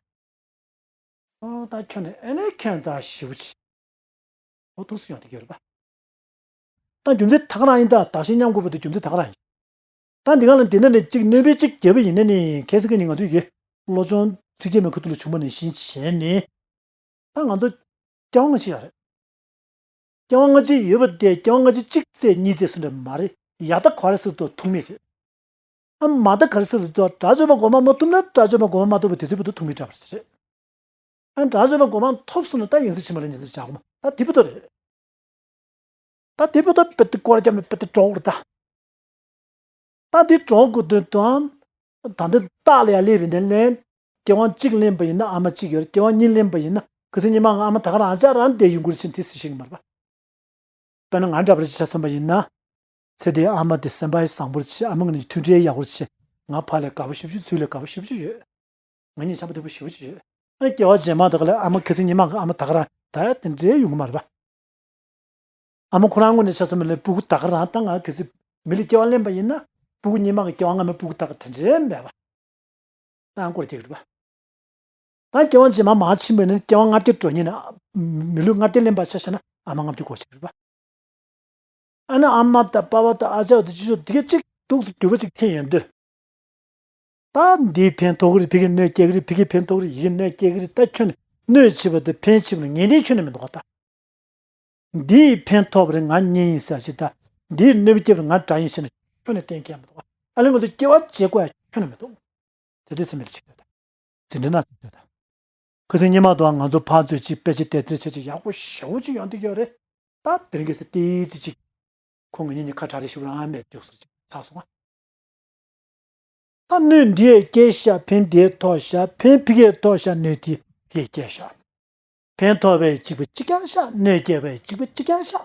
ཨོ་ད་ཁྱོད་ནི་ཨེ་ནས་ཁྱོད་རྩ་ཞེ་པོ་ཆེ། ཨོ་ཐུགས་སུ་ཡོང་དེ་གྱུར་པ། ད་རྒྱུ་མཚན་ད་ག་རང་ཡིན། ད་བདག་གཞན་མཉམ་བཀུར་བ་དེ་རྒྱུ་མཚན་ད་ག་རང་ཡིན། ད་འདི་ག་ལ་འདི་ན་ནས་གཅིག་གནོད་པའི་གཅིག་རྒྱབ་པ་ཡིན་ན་ནི་ཁ་སང་ཁ་ཉིན་ང་ཚོས་ཀྱི་བློ་སྦྱོང་ཚིག་བརྒྱད་མའི་ཁ་ཐུག་ལ་བྱུང་བ་ནང་བཞིན་བྱས་ནས། ད་ང་ཚོ་སྐྱེ་བ་སྔ་ཕྱི་ཡོད་རེད། སྐྱེ་བ་སྔ་ཕྱི་ཡོད་པ་དེ་སྐྱེ་བ་སྔ་ཕྱི་གཅིག་བཙལ་གཉིས་བཙལ་སུ་འདྲ་མ་རེད། ཡ་ད་ག་རེ་ཟེར་དུས་ཐུག་མེད་རེད། ཨ་མ་ད་ག་རེ་ཟེར་དུས་དགྲ་བཅོམ་པ་སྒོམ་མ་ཐུབ་ན་དགྲ་བཅོམ་པ་སྒོམ་མ་ཐུབ་པ་དེ་ཚོའི་བར་དུ་ཐུག་མེད་འདྲ་བ་རེད། ཨ་དགྲ་བཅོམ་པ་སྒོམ་མ་ཐུབ་སོང་ན་ད་ཡིན་གཅིག་མིན་གཅིག་ཕྱི་མ་ལ་ཉིན་ཚེ་བྱ་དགོས་མ་ད་དེ་བར་དུ་རེད། ད་དེ་བར་དུ་དཔེ་དེ་སྐོར་རྒྱབ་ནས་དཔེ་དེ་འགྲོ་དགོས་རེད་ད། ད་འདི་གྲོགས་དགོས་དོན་དང་། ད་འདི་རྟགས་ལ་ཡང་སླེབས་པའི་འདི་ལན། སྐྱེ་བ་གཅིག་ལེན་པ་ཡིན་ན་ཨ་མ་གཅིག་ཡོད་རེད། སྐྱེ་བ་གཉིས་ལེན་པ་ཡིན་ན་ཁ་སང་ཉི་མ་ང་ཨ་མ་ད་ག་རང་ཅག་རང་བསྡད་ཡོང་གི་རེད་ཕྱིན་དེ་སྲིད་ཤིག་མ་རེད་པ། དཔེར་ན་ང་འདྲ་པོ་ཅིག་ཆ་མཚོན་པ་ཡིན་ན། ཚེ་འདིའི་ཨ་མ་དེ་སེམས་པ་ཡི་བཟང་པོར་བྱེད། ཨ་མ་ང་ནི་མཐུན་སྒྲིལ་ཡག་པོར་བྱེད། ང་ཕ་ལས་དགའ་པོ་ཞེ་པོ་ཅིག་ཚུལ་ལས་དགའ་པོ་ཞེ་པོ་ཅིག་ཡོད། ང་གཉིས་འཆམ་པོ་བདེ་པོ་ཞེ་པོ་ཅིག་ཡོད། ཨ་སྐྱེ་བ་རྗེས་མ་དག་ལ་ཨ་མ་ཁ་སང་ཉི་མ་གི་ཨ་མ་ད་ག་རང་ད་ཡ་དེ་འདྲའི་ཡོང་གི་མ་རེད་པ། ཨ་མ་ཁོ་རང་ངོས་ནས་ཆ་མཚོན་པ་ལ་སྤུ་གུ་ད་ག་རང་ད་ང་གལ་སྲིད་མི་ལ་སྐྱེ་བ་ལེན་པ་ཡིན་ན་སྤུ་གུ་ཉི་མ་གི་སྐྱེ་བ་སྔ་མའི་སྤུ་གུ་ད་ག་དེ་འདྲའི་མེད་པ། ད་སྐོར་རྒྱག་གི་རེད་པ། ད་སྐྱེ་བ་རྗེས་མ་མར་ཕྱིན་པ་ཡིན་ན་སྐྱེ་བ་ལྔ་བརྒྱ་འགྲོ་ཉིན་ན་མི་ལུས་ལྔ་བརྒྱ་ལེན་པ་ཆ་བཞག་ན་ཨ་མ་ལྔ་བརྒྱ་སྐོར་བྱེད་ཀྱི་རེད་པ། ཨ་ནི་ཨ་མ་དང་པ་ཕ་དང་ཨ་ཅག་དང་ཅི་ཅོ་དེ་ག་གཅིག་ཏུ་འགྱུར་བ་ཅིག་ཐེབས་ཡོང་དུས། ད་འདིས་ཕན་ཐོགས་ཀྱི་རེད། ཕ་གིས་གནོད་སྐྱེལ་གྱི་རེད། ཕ་གིས་ཕན་ཐོགས་ཀྱི་རེད། ཡིད་ཀྱིས་གནོད་སྐྱེལ་གྱི་རེད། ད་ཁྱོད་ནི་གནོད་བྱེད་པ་དང་ཕན་བྱེད་པ་ལ་ངེས་གཏན་ཁྱོན་ནས་མི་འདུག་ག་ད། འདིས་ཕན་ཐོགས་པ་རེད་ང་གཉེན་ཡིན་ཟེར་ཞིག་ད། འདིས་གནོད་པ་སྐྱེལ་བ་རེད་ང་དགྲ་ཡིན་ཟེར་ནས་ཁྱོན་ནས་གཏན་འཁེལ་མི་འདུག་ག་ཨ་ལས་ང་ཚོ་སྐྱེ་བ་བརྗེ་དགོས་ཡ་ཁྱོན་ནས་མི་འདུག་དེ་དུས་ཚོད་མེད་ལ་ཅིག་ཡོད་ད། འཛིན་གྲྭ་ན་ཅིག་ཡོད་ད། ཁ་སང་ཉི་མ་དུའང་ང་ཚོ་ཕར་ཚུར་ཅིག་དཔེ་ཆ་དེབ་ཐེར་བྱས་ཅིག་ཡག་པོ་ཞེ་པོ་ཅིག་ཡོང་བསྡད་ཀྱི་ཡོད་རེད། ད་དེ་རིང་ཁ་སང་ཏོག་ཙམ་ཅིག་ཁོང་གི་གཉེན་ཉེ་ཁ་གྲག་རེ་ཞིག་རང་མེད་འདུག་སོ་ཅིག་ཆགས་སོང་ང་། ད་གནོད་འདིས་སྐྱེལ་ཤག་ཕན་དེས་ཐོགས་ཤག་ཕན་ཕ་གིར་ཐོགས་ཤག་གནོད་དེས་ཕ་གིར་སྐྱེལ་ཤག་ཕན་ཐོགས་པའི་གཅིག་པ་གཅིག་རྐྱང་ཤག་གནོད་སྐྱེལ་བའི་གཅིག་པ་གཅིག་རྐྱང་ཤག་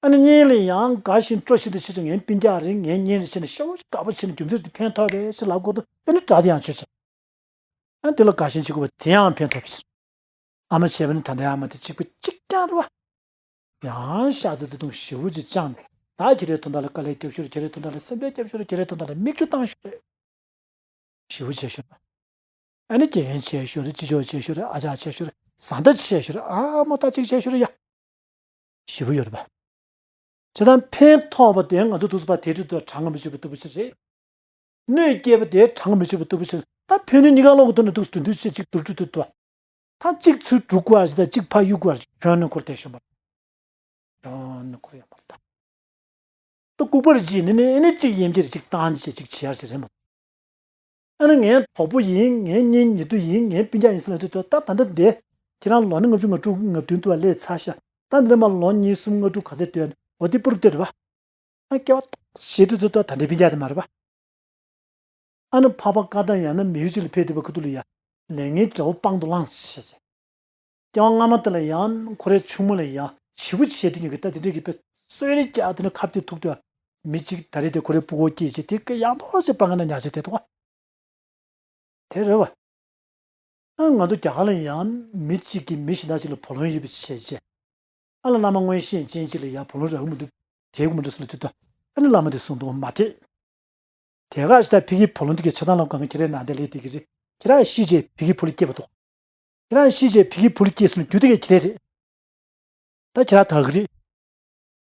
ཨ་ནི་གཉེན་ལ་ཡང་དགའ་ཞིང་སྤྲོ་ཞིང་དུ་ཆེ་ཆུང་ངའི་སྤུན་ཀྱག་རེད། ངའི་གཉེན་རེད་ཟེར་ནས་ཤ་བོ་ཞིག་དགའ་པོ་བྱས་ནས་རྒྱུ་མཚན་དེ་ཕན་ཐོགས་པའི་ཞིག་ལབ་དགོས་འདུག་ཨ་ནི་དགྲ་དེ་ཡང་ཆོས་ཅན། ཨ་ནི་དེ་ལ་དགའ་ཞེན་བྱེད་དགོས་པ་དེ་ཡང་ཕན་ཐོགས་པ་ཞིག་ཨ་མ་བྱས་པ་ནི་ད་ལྟའི་ཨ་མ་དེ་གཅིག་པ་གཅིག་རྐྱང་རེད་བ། ཡང་ཤ་ཚ་བརྩེ་དུང་ཞེ་པོ་ཅིག་བཅངས་ནས་ད་ཁྱེད་རའི་དོན་དག་ལ་དཀའ་ལས་རྒྱབ་ཤོར། ཁྱེད་རའི་དོན་དག་ལ་སེམས་པས་རྒྱབ་ཤོར། ཁྱེད་རའི་དོན་དག་ལ་མིག་ཆུ་བཏང་ཤོར། ཞེ་པོ་བྱས་ཤོར། ཨ་ནི་དགེ་རྒན་བྱས་ཤོར། སྤྱི་ཆོག་བྱས་ཤོར། ཨ་ཅག་བྱས་ཤོར། བཟའ་ཟླ་བྱས་ཤོར། ཨ་མོ་ད་ཅིག་བྱས་ཤོར་ཡ། ཞེ་པོ་ཡོད་རེད་པ། བྱས་ཙང་ཕན་ཐོགས་པ་དེ་ང་ཚོ་ཐུགས་སུ་ཕར་དེ་འདྲ་དུ་དྲང་མི་ཆོད་པ་ལྟ་བུ་ཞིག་རེད། གནོད་སྐྱེལ་བ་དེ་དྲང་མི་ཆོད་པ་ལྟ་བུ་ཞིག་ད་ཕན་གནོད་གཉིས་ཀ་ལོག་གི་ཐོག་ནས་ཐུགས་སུ་འདུག་ཅེས་གཅིག་དུར་ཁྲོད་དུ་དུ། ད་གཅིག་ཚུར་སྒྲུག་དགོས་ཞིག་དང་གཅིག་ཕར་གཡུག་དགོས་ཞིག་གྱོན་ནས་འཁོར་བསྡད་ཤོར་མ། གྱོན་ནས་འཁོར་ཡོད་མ་རེད་ད། ད་ལྐུགས་པར་བྱས་ནས་ནི་ཨེ་ནི་གཅིག་ཡེམ་ཆེར་གཅིག་བཏང་ཅེས་གཅིག་བྱེད་ཡ་ཞིག་རེད་མ། ཨ་ནི་ངའི་གྲོགས་པོ་ཡིན། ངའི་གཉེན་ཉེ་དུ་ཡིན། ངའི་སྤུན་ཀྱག་ཡིན་ཟེར་ལབ་དུས་ད་ད་ལྟ་འདི། ཁྱེད་རང་ལོ་ནི་ལྔ་བཅུ་ང་དྲུག་ང་བདུན་དུ་བ་སླེབས་ཚར་ཤག་ད་འདི་ལ་མ་ལོ་གཉིས་གསུམ་ལྔ་དྲུག་ག་ཚད་སྡོད་ནས་འོ་དེ་པུར་སྟེར་བ། ཨ་སྐྱེ་བ་ཞེ་དྲུག་ཚོ་ད་ད་འདི་སྤུན་ཀྱག་དེ་མ་རེད་པ། ཨ་ནི་འཕགས་པ་བཀའ་ཐང་ཡང་ན་མི་ཡུལ་གཅིག་ལ་ཕེབས་བསྡད་པའི་ཁ་ཐུག་ལ་ཡ། ལས་ངན་དགྲ་བོ་དཔང་དུ་བླངས་ཟེར་བྱས། སྐྱེ་བ་སྔ་མ་དེ་ལ་ཡང་ཁོ་རའི་ཆུང་མ་ལ་ཡང་བྱིའུ་བྱས་དུས་ཉིད་ཀྱི་ད་དེ་འདྲས་ཀྱི་དཔེ་གསོད་རེས་རྒྱག་དེ་ནས་ཁ་གཏད་ཐུག་དུས། མི་གཅིག་ད་རེས་དེ་ཁོ་རའི་ཕྲུ་གུ་སྐྱེས་བྱས་དེ་སྐད་ཡང་དོག་ཅིག་སྤང་ཁ་ན་ཉར་བྱས་དེ་ཐོག་དེ་རེད་བ། ཨ་ང་ཚོ་རྒྱ་གར་ལ་ཡང་མི་གཅིག་གིས་མི་གཞན་དག་ཅིག་ལ་བུ་ལོན་ཡོད་པ་བྱས་བྱས། ཨ་ལ་བླ་མ་མངོན་ཤེས་ཅན་ཅིག་ལ་ཡང་བུ་ལོན་རག་གི་མི་འདུག་དེ་གི་མི་འདུག་ཟེར་ལ་དུས་ད། ཨ་ནི་བླ་མ་དེ་གསུངས་འདུག་མ་དེ། དེ་ག་ཞིག་ད་ཕ་གིའི་བུ་ལོན་དེ་གའི་ཆ་ཚང་ལ་གང་ག་ཁྱེད་རའི་ནང་དེ་ལས་དེ་གི་རེད། ཁྱེད་རང་ཤི་རྗེས་ཕ་གིའི་བུ་ལ་སྐྱེས་པ་འདུག་ཁྱེད་རང་ཤི་རྗེས་ཕ་གིའི་བུ་ལ་སྐྱེས་སོང་ན་རྒྱུ་དེ་གའི་ཁྱེད་རའི་རེད། ད་ཁྱེད་རང་དག་གི་རེད།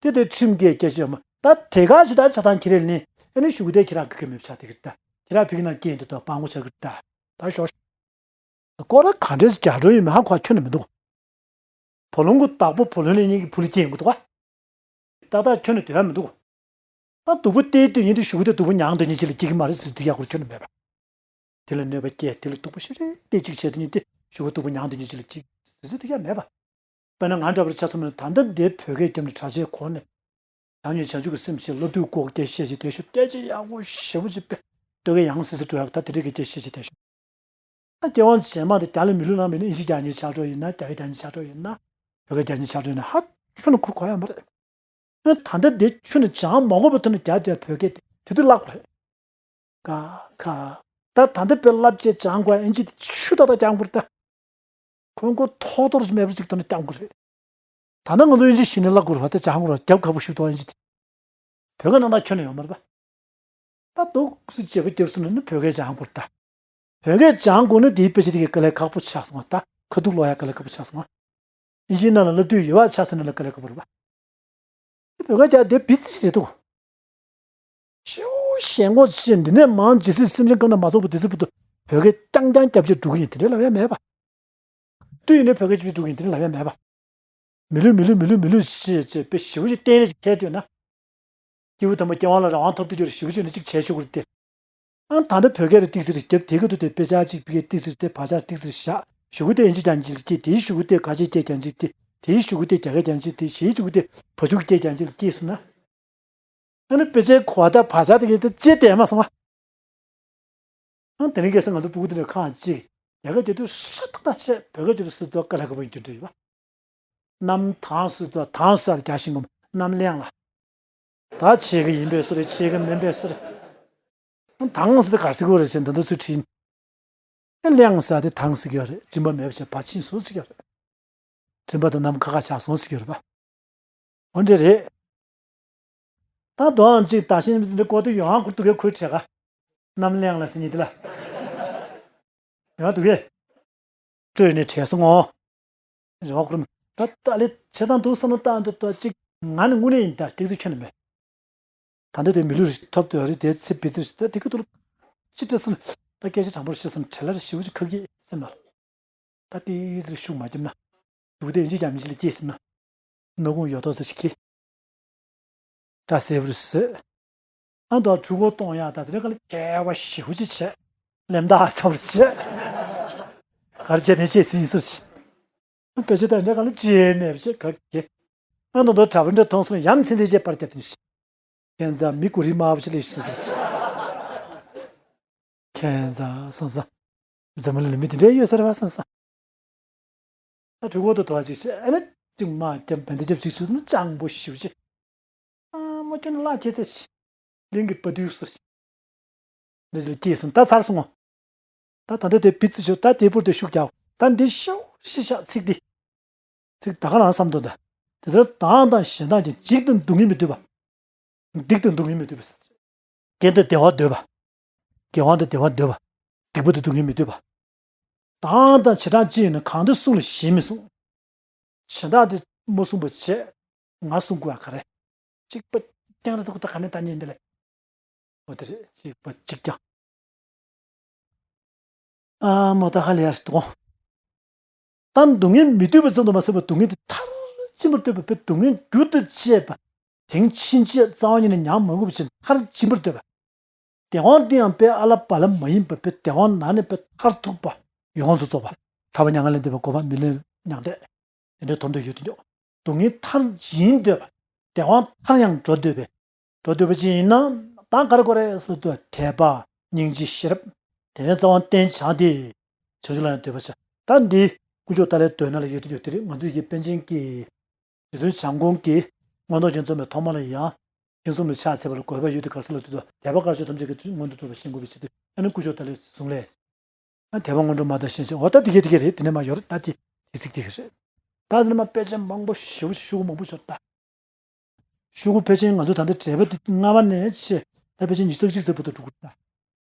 དེ་དེ་ཁྲིམས་འགལ་སྐད་ཆ་ཡོད་མ་ད་དེ་ག་ཞིག་ད་ཆ་ཚང་ཁྱེད་རའི་ལན་ཨ་ནི་ཞུ་གི་དེ་ཁྱེད་རང་གི་གི་མེད་ཆགས་དེ་གི་ད་ཁྱེད་རང་ཕ་གི་ནང་སྐྱེས་འདུག་ད་སྤང་གོ་ཆགས་གི་ད་ད་ཞོག་སྐོར་ར་ག་འདྲས་སུ་རྒྱ་འགྲོ་ཡོད་མེད་ཧ་གོ་ཁྱོན་ནས་མི་འདུག་བུ་ལོན་གྱི་བདག་པོ་བུ་ལོན་ལེན་མཁན་གྱི་བུ་ལ་སྐྱེས་ཡོང་གི་འདུག་བ། ཏག་ཏག་ཁྱོན་ནས་འདོད་ཡ་མི་འདུག་ད་སྡུག་པོ་སྟེར་འདོད་མཁན་དེ་གཞུག་གུ་དེ་སྡུག་པོ་མྱང་འདོད་མཁན་ཅིག་ལ་སྐྱེ་གི་མ་རེད་ཟེར་དུས་ཡག་པོ་ཁྱོན་ནས་མེད་པ། དེ་ལ་གནོད་པ་སྐྱེལ་དེ་ལ་སྡུག་པོ་ཞེ་དྲག་སྟེར་ཅིག་བྱས་འདོད་མཁན་དེ་གཞུག་གུ་སྡུག་པོ་མྱང་འདོད་མཁན་ཅིག་ལ་སྐྱེ་གི་ཟེར་དུས་ཡག་མེད་པ། དཔེར་ན་ང་འདྲ་པོར་ཆ་མཚོན་ན་ད་ལྟ་འདིར་བོད་སྐད་རྒྱབ་ནས་གྲྭ་ཆས་གོན་ནས། བྱམས་སྙིང་བྱང་ཆུབ་ཀྱི་སེམས་བྱས་སློབ་ཕྲུག་སྐོར་སྐད་བཤད་ཅིག་དེ་ཤོད་སྐད་ཆ་ཡག་པོ་ཞེ་པོ་ཅིག་དཔེ་ལྟོ་གོས་ཡང་སིལ་སིལ་འགྲོ་ཡག་ད་དེ་འདྲའི་སྐད་ཆ་བཤད་ཅིག་དེ་ཤོད། ད་སྐྱེ་བ་རྗེས་མ་དེ་རྒྱ་ལ་མི་ལུས་ན་མིན་ན་ཨིན་ཇི་རྒྱག་མཁན་ཆགས་འགྲོ་ཡིན་ན་རྒྱ་སྐད་རྒྱག་མཁན་ཆགས་འགྲོ་ཡིན་ན་བོད་སྐད་རྒྱག་མཁན་ཆགས་འགྲོ་ཡིན་ན་ཧ་ཁྱོན་ནས་ཁུར་གོ་ཡ་མ་རེད། ཨ་ད་ལྟ་དེ་ཁྱོན་ནས་སྦྱང་མ་དགོས་པའི་ཐོག་ནས་རྒྱ་དེ་བོད་སྐད་དེ་དེ་དུས་བརླག་པ་རེད། ཀ་ཁ། ད་ད་ལྟ་དཔེ་བསླབ་བྱས་སྦྱང་དགོས་ཨིན་ཇི་དེ་ཆུ་ད་ད་རྒྱག་དགོས་རེད་ད། ཁོན་ཁོ་ཐོག་ཐོག་རེ་མེད་པ་ཅིག་ཐོག་ནས་རྒྱག་དགོས་རེད། ད་ནང་ང་ཚོ་ཨིན་ཇི་ཤེས་ནས་བསླབ་དགོས་རེད་བ་ད་སྦྱང་དགོས་རེད་རྒྱབ་ཁག་པོ་ཞིག་འདུག་ཨིན་ཇི་དེ། བོད་སྐད་ནང་ད་ཁྱོན་ནས་ཡོད་མ་རེད་པ། ད་འདུག་སེ་བྱེད་པ་རྒྱབ་སོང་ན་ནི་བོད་སྐད་སྦྱང་དགོས་ད། བོད་སྐད་སྦྱང་དགོས་ན་དེའི་དཔེ་ཆ་དེ་གའི་དཀའ་ལས་ཁག་པོ་ཆགས་སོང་ད། ཁ་ཐུག་ཀློག་ཡ་དཀའ་ལས་ཁག་པོ་ཆགས་སོང་། ཨིན་ཇིའི་ནང་ལ་བསླབ་དུས་ཡོད་པ་ཆགས་སོང་ན་ལ་དཀའ་ལས་ཁག་པོ་རེད་པ། དེ་བོད་སྐད་རྒྱག་དེ་བི་ཙི་ཞིག་རེད་འདུག་ཤེའུ་ཞེན་ཁོག་ཆེ་འདི་ནས་མང་ཇི་སྲིད་སེམས་ཅན་ཀུན་ན་མ་སོགས་པ་དེ་ཚོ་བུ་དུ་བོད་སྐད་རྐྱང་རྐྱང་རྒྱབ་བྱས་འགྲོ་གི་ཡིན་དེ་འདྲའི་ལབ་ཡ་མེད་པ། དུས་ཡིན་ནའི་བོད་སྐད་ཅིག་འགྲོ་གི་ཡིན་དེ་འདྲའི་ལབ་ཡ་མེད་པ། མི་ལུས་མི་ལུས་མི་ལུས་མི་ལུས་ཞེས་བྱས་པའི་ཞེ་པོ་ཅིག་བསྟན་རེ་ཅིག་ཁྱེར་འདོད་ན། སྐྱེས་བུ་དམ་པ་སྐྱེ་བ་ལ་རང་དབང་ཐོབ་ཐུབ་རྒྱུར་ཞེ་པོ་ཅིག་ནས་ཅིག་བྱས་ཆོག་གི་རེད་དེ། ཨང་ད་ལྟ་བོད་སྐད་རེ་ཏིག་ཙི་རེ་རྒྱབ་དེ་ག་ཏུ་དེ་དཔེ་ཆ་གཅིག་ཕ་གིར་ཏིག་ཙི་རེ་བལྟས་ཕ་ཆར་ཏིག་ཙི་རེ་བཞག་གཞུག་གུ་དེ་ཨིན་ཇི་རྒྱག་ཅིག་སྐྱེས་དེའི་གཞུག་གུ་དེ་ག་ཅིག་སྐད་རྒྱག་ཅིག་སྟེ་དེའི་གཞུག་གུ་དེ་རྒྱ་སྐད་རྒྱག་ཅིག་སྟེ་གཞིའི་གཞུག་གུ་དེ་བ་ཕྱུགས་སྐད་རྒྱག་ཅིག་ལ་སྐྱེས་སོང་ན། ཨ་ནི་དཔེ་ཆའི་གོ་བ་དང་བག་ཆགས་དེ་གའི་དེ་ལྕེ་བསྡད་མ་སོང་བ། ཨང་དེ་རིང་ཁ་སང་ང་ཚོ་སྤུ་གུ་དེ་འདྲ་ཁག་ཅིག་རྒྱ་སྐད་རྒྱབ་དུས་ཧྲ་ཏག་ཏག་བྱས་བོད་སྐད་རྒྱབ་སྲིད་དུ་དཀའ་ལས་ཁག་པོ་ཡིན་རྒྱུ་འདྲ་ཡོད་པ། གནམ་དྭངས་སྲིད་དུ་དྭངས་སྲིད་རྒྱག་བཞིན་གོ་གནམ་གླིང་ལ། ད་བྱེད་ཀྱི་ཡིན་པའི་བཟོ་རེད་བྱེད་ཀྱི་མིན་པའི་བཟོ་རེད། དྭངས་སྲིད་ག་རེ་ཟེར་གྱི་ཡོད་རེད་ཟེར་ན་ད་ལྟ་ཚུལ་ཁྲིམས། ཨེ་གླིང་ཟེར་དེ་དྭངས་ཟེར་གྱི་ཡོད་རེད་སྦྱིན་པ་མེད་པ་བྱས་བ་ཕྱིན་སོང་ཟེར་གྱི་ཡོད་རེད། སྤྲིན་པ་དང་ནམ་མཁའ་ཁ་ཆག་སོང་ཟེར་གྱི་ཡོད་རེད་པ། འོ་འདྲ་རེད། ད་དོའང་ཅིག་ད་ཤིང་འདི་ཀོ་ཏུ་ཡོང་ཁུར་དུ་གའི་ཁུར་བྲེ་ག་གནམ་གླིང་ལ་ཟེར་ཉིད་དེ་ལ། ཡོང་དུ་གའི། སྤྲོས་ནས་བྲེ་སོང་ངོ་། རེ་བ་ཁུར་མི། ད་ད་ལེ་ཆེ་ཐང་དུ་བསམ་བློ་བཏང་དུ་ཏོ་ཅིག་ང་ནི་དངོས་གནས་ཡིན་ད་ཏིག་ཙི་ཁྱོན་ནས་མེད། ད་འདི་དེ་མི་ལུས་རེ་ཐོབ་དུ་རེ་དེ་ཚེ་བི་ཙི་རེ་ད་དེ་ཀ་ཏུ་ལ། ཅི་སྤྲད་སོང་ད་སྐད་ཆ་དྲང་པོར་བཤད་སོང་བྲེ་ལ་རེ་ཞིབ་ཅིག་ཁ་གི་སེམས་ལ། ད་ཏིག་ཙི་རེ་ཤུགས་མ་བརྒྱབ་ན། ཡུག་དེ་ཨིན་ཇི་རྒྱ་མི་ཇི་ལ་སྐྱེས་ཟིན་ན། ནོ་ཀུང་ཡོད་དོ་ཟེར་ཞིག་གིས། སྐྲ་སེར་པོ་རེ་བཟོས། ཨ་མདོ་འཁྲུལ་འཁོར་གཏོང་ཡག་ད་དེ་འདྲ་ག་ལ་གལ་བ་ཞེ་པོ་ཅིག་བྱས། ལེམ་ད་ཧ་ཚ་བར་བྱས། ག་རེ་བྱས་ནས་བྱས་ཟིན་ཟེར་ཞིག་དཔེ་ཆ་དང་འདྲ་ག་ལ་བྱས་མེད་བྱས་ག་གེ་ཨ་མདོ་འདོ་གྲྭ་པ་འདྲ་མཐོང་སོང་ཡ་མཚན་དེ་བྱས་པར་བརྒྱབ་དུས་ཤིག་ཁྱེད་ཚ་མི་གུ་རི་མ་བ་ཆེ་ལེ་ཤི་ཟེར་ཞིག་ཁྱེད་ཚ་སོང་ས། འཛམ་བུ་གླིང་ལ་མི་དེ་འདྲ་ཡོད་ས་རེད་བ་སོང་ས། ད་གྲུ་གོ་ཏུ་དོ་ཅིག་བྱས་ཨ་ནི་ཅིག་མ་རྒྱབ་བན་དེ་རྒྱབ་ཅིག་ཚུད་ན་སྤྱང་པོ་ཞིབ་ཅིག་ཨ་མ་ཁྱོད་ལ་ཁྱེད་ཚ་ཞིག་གླིང་གི་པ་དུས་སུ་ཞིག་འདི་ཞིག་ལ་སྐྱེས་སོང་ད་ཚར་སོང་ངོ་། ད་ད་ལྟ་དེ་བི་ཙི་ཞོ་ད་དེ་པུར་དེ་ཤུགས་རྒྱག་ད་འདི་ཤོ་ཤི་ཤ་ཚིག་འདི། ཚིག་ད་ག་རང་བསམ་དོན་ད། དེ་ལྟར་དང་དང་གཞན་དག་ཅིག་འཇིག་དང་སྡུག་བསྔལ་མི་འདོད་པ། སྡིག་དང་སྡུག་བསྔལ་མི་འདོད་པ། རྒྱན་དང་བདེ་བ་འདོད་པ། དགེ་བ་དང་བདེ་བ་འདོད་པ། སྡིག་པ་དང་སྡུག་བསྔལ་མི་འདོད་པ། དང་དང་བྱེ་བྲག་ཅི་ཡིན་ན་གང་དུ་གསུངས་ལ་གཞན་མི་གསུང་། གཞན་དག་དེ་མ་གསུངས་པ་བྱས། ང་གསུང་དགོས་ཡ་ག་རེ། གཅིག་པ་རྐྱང་རེ་ཐུག་ད་ག་ནས་ད་ཉན་འདི་ལས། འོ་དེ་རེད་གཅིག་པ་གཅིག་རྐྱང་། ཨ་མོ་ད་ཧ་ལས་ཡར་གཏོང་། ད་སྡུག་བསྔལ་མི་འདོད་པ་ཙམ་དུ་མ་ཟད་པར་སྡུག་བསྔལ་དེ་མཐར་ཕྱིན་པར་འདོད་པ་བས་སྡུག་བསྔལ་རྒྱུ་དང་བཅས་པ་དེང་ཕྱིན་ཆད་རྩ་བ་ཉིད་ནས་མྱང་མ་དགོས་པ་ཞིག་མཐར་ཕྱིན་པར་འདོད་པ། བདེན་དཔང་དེ་ཡང་དཔེ་ཨ་ལ་བ་ལ་མ་ཡིན་པ་དཔེ་བདེན་དཔང་ན་ནས་དཔེ་མཐར་ཐུག་པ་ཡོངས་སུ་རྫོགས་པ་ཐར་པ་མྱ་ངན་ལས་འདས་པའི་གོ་འཕང་མི་ལུས་མྱང་འདས། དེ་འདྲའི་དོན་དུ་ཡོད་དུ་འཇོག་སྡུག་བསྔལ་མཐར་འབྱིན་འདོད་པ། བདེན་དཔང་མཐར་ཡང་འགྲོ་འདོད་པས། འགྲོ་འདོད་པ་ཅིག་ཡིན་ན་ད་ག་རེ་དགོས་རེད་ཟེར་དུས་དད་པ། སྙིང་རྗེ་ཤེས་རབ། དེ་ནས་རྩ་བ་བརྟན་བྱ་སྟེ། བྱང་ཆུབ་ལ་ཡང་འདོད་པར་བྱ། ད་འདི་དཀོན་མཆོག་ཏཱ་ལའི་མདོ་ནང་ལ་ཡོད་དུས་ཀྱང་དེ་རིང་ང་ཚོ་ཡི་གེ་པཎ་ཆེན་གྱི་རྗེ་བཙུན་བྱམས་མགོན་གྱིས་མངོན་རྟོགས་རྒྱན་རྩོམ་པའི་ཐོག་མ་ལ་ཡང་། མཁྱེན་གསུམ་ལ་ཕྱག་འཚལ་བ་ལ་དགོས་པ་ཡོད་དེ་ག་རེ་ཟེར་ལབ་དུས། དད་པ་དཀར་ཕྱོགས་ཐམས་ཅད་ཀྱི་མངོན་དུ་གྲུབ་པར་ཤེས་དགོས་པའི་ཕྱིར་དུ། ཨ་ནི་དཀོན་མཆོག་ཏཱ་ལའི་གསུང་ལས། ཨ། དད་པ་སྔོན་འགྲོ་མ་དང་ཤན་ཕྱེད། འོ་ད་འདི་གས་འདི་གས་རེད། འདི་ནས་མར་ཡོད་རེད། ད་འདི་དེ་ཚིག་དེ་གས་རེད། ད་འདི་ནས་མར་དཔེ་ཆ་མང་པོ་ཞེ་པོ་ཤོག་གུ་མང་པོ་ཤོར་ད། ཤོག་གུ་ཕལ་ཆེར་ང་ཚོ་ད་ལྟ་འགྲེལ་པ་འདི་ལྔ་པ་ནས་བྱས། ད་ཕལ་ཆེར་ཉི་ཤུ་རྩ་གཅིག་ཙམ་བར་དུ་འགྲོ་གི་རེད་ད།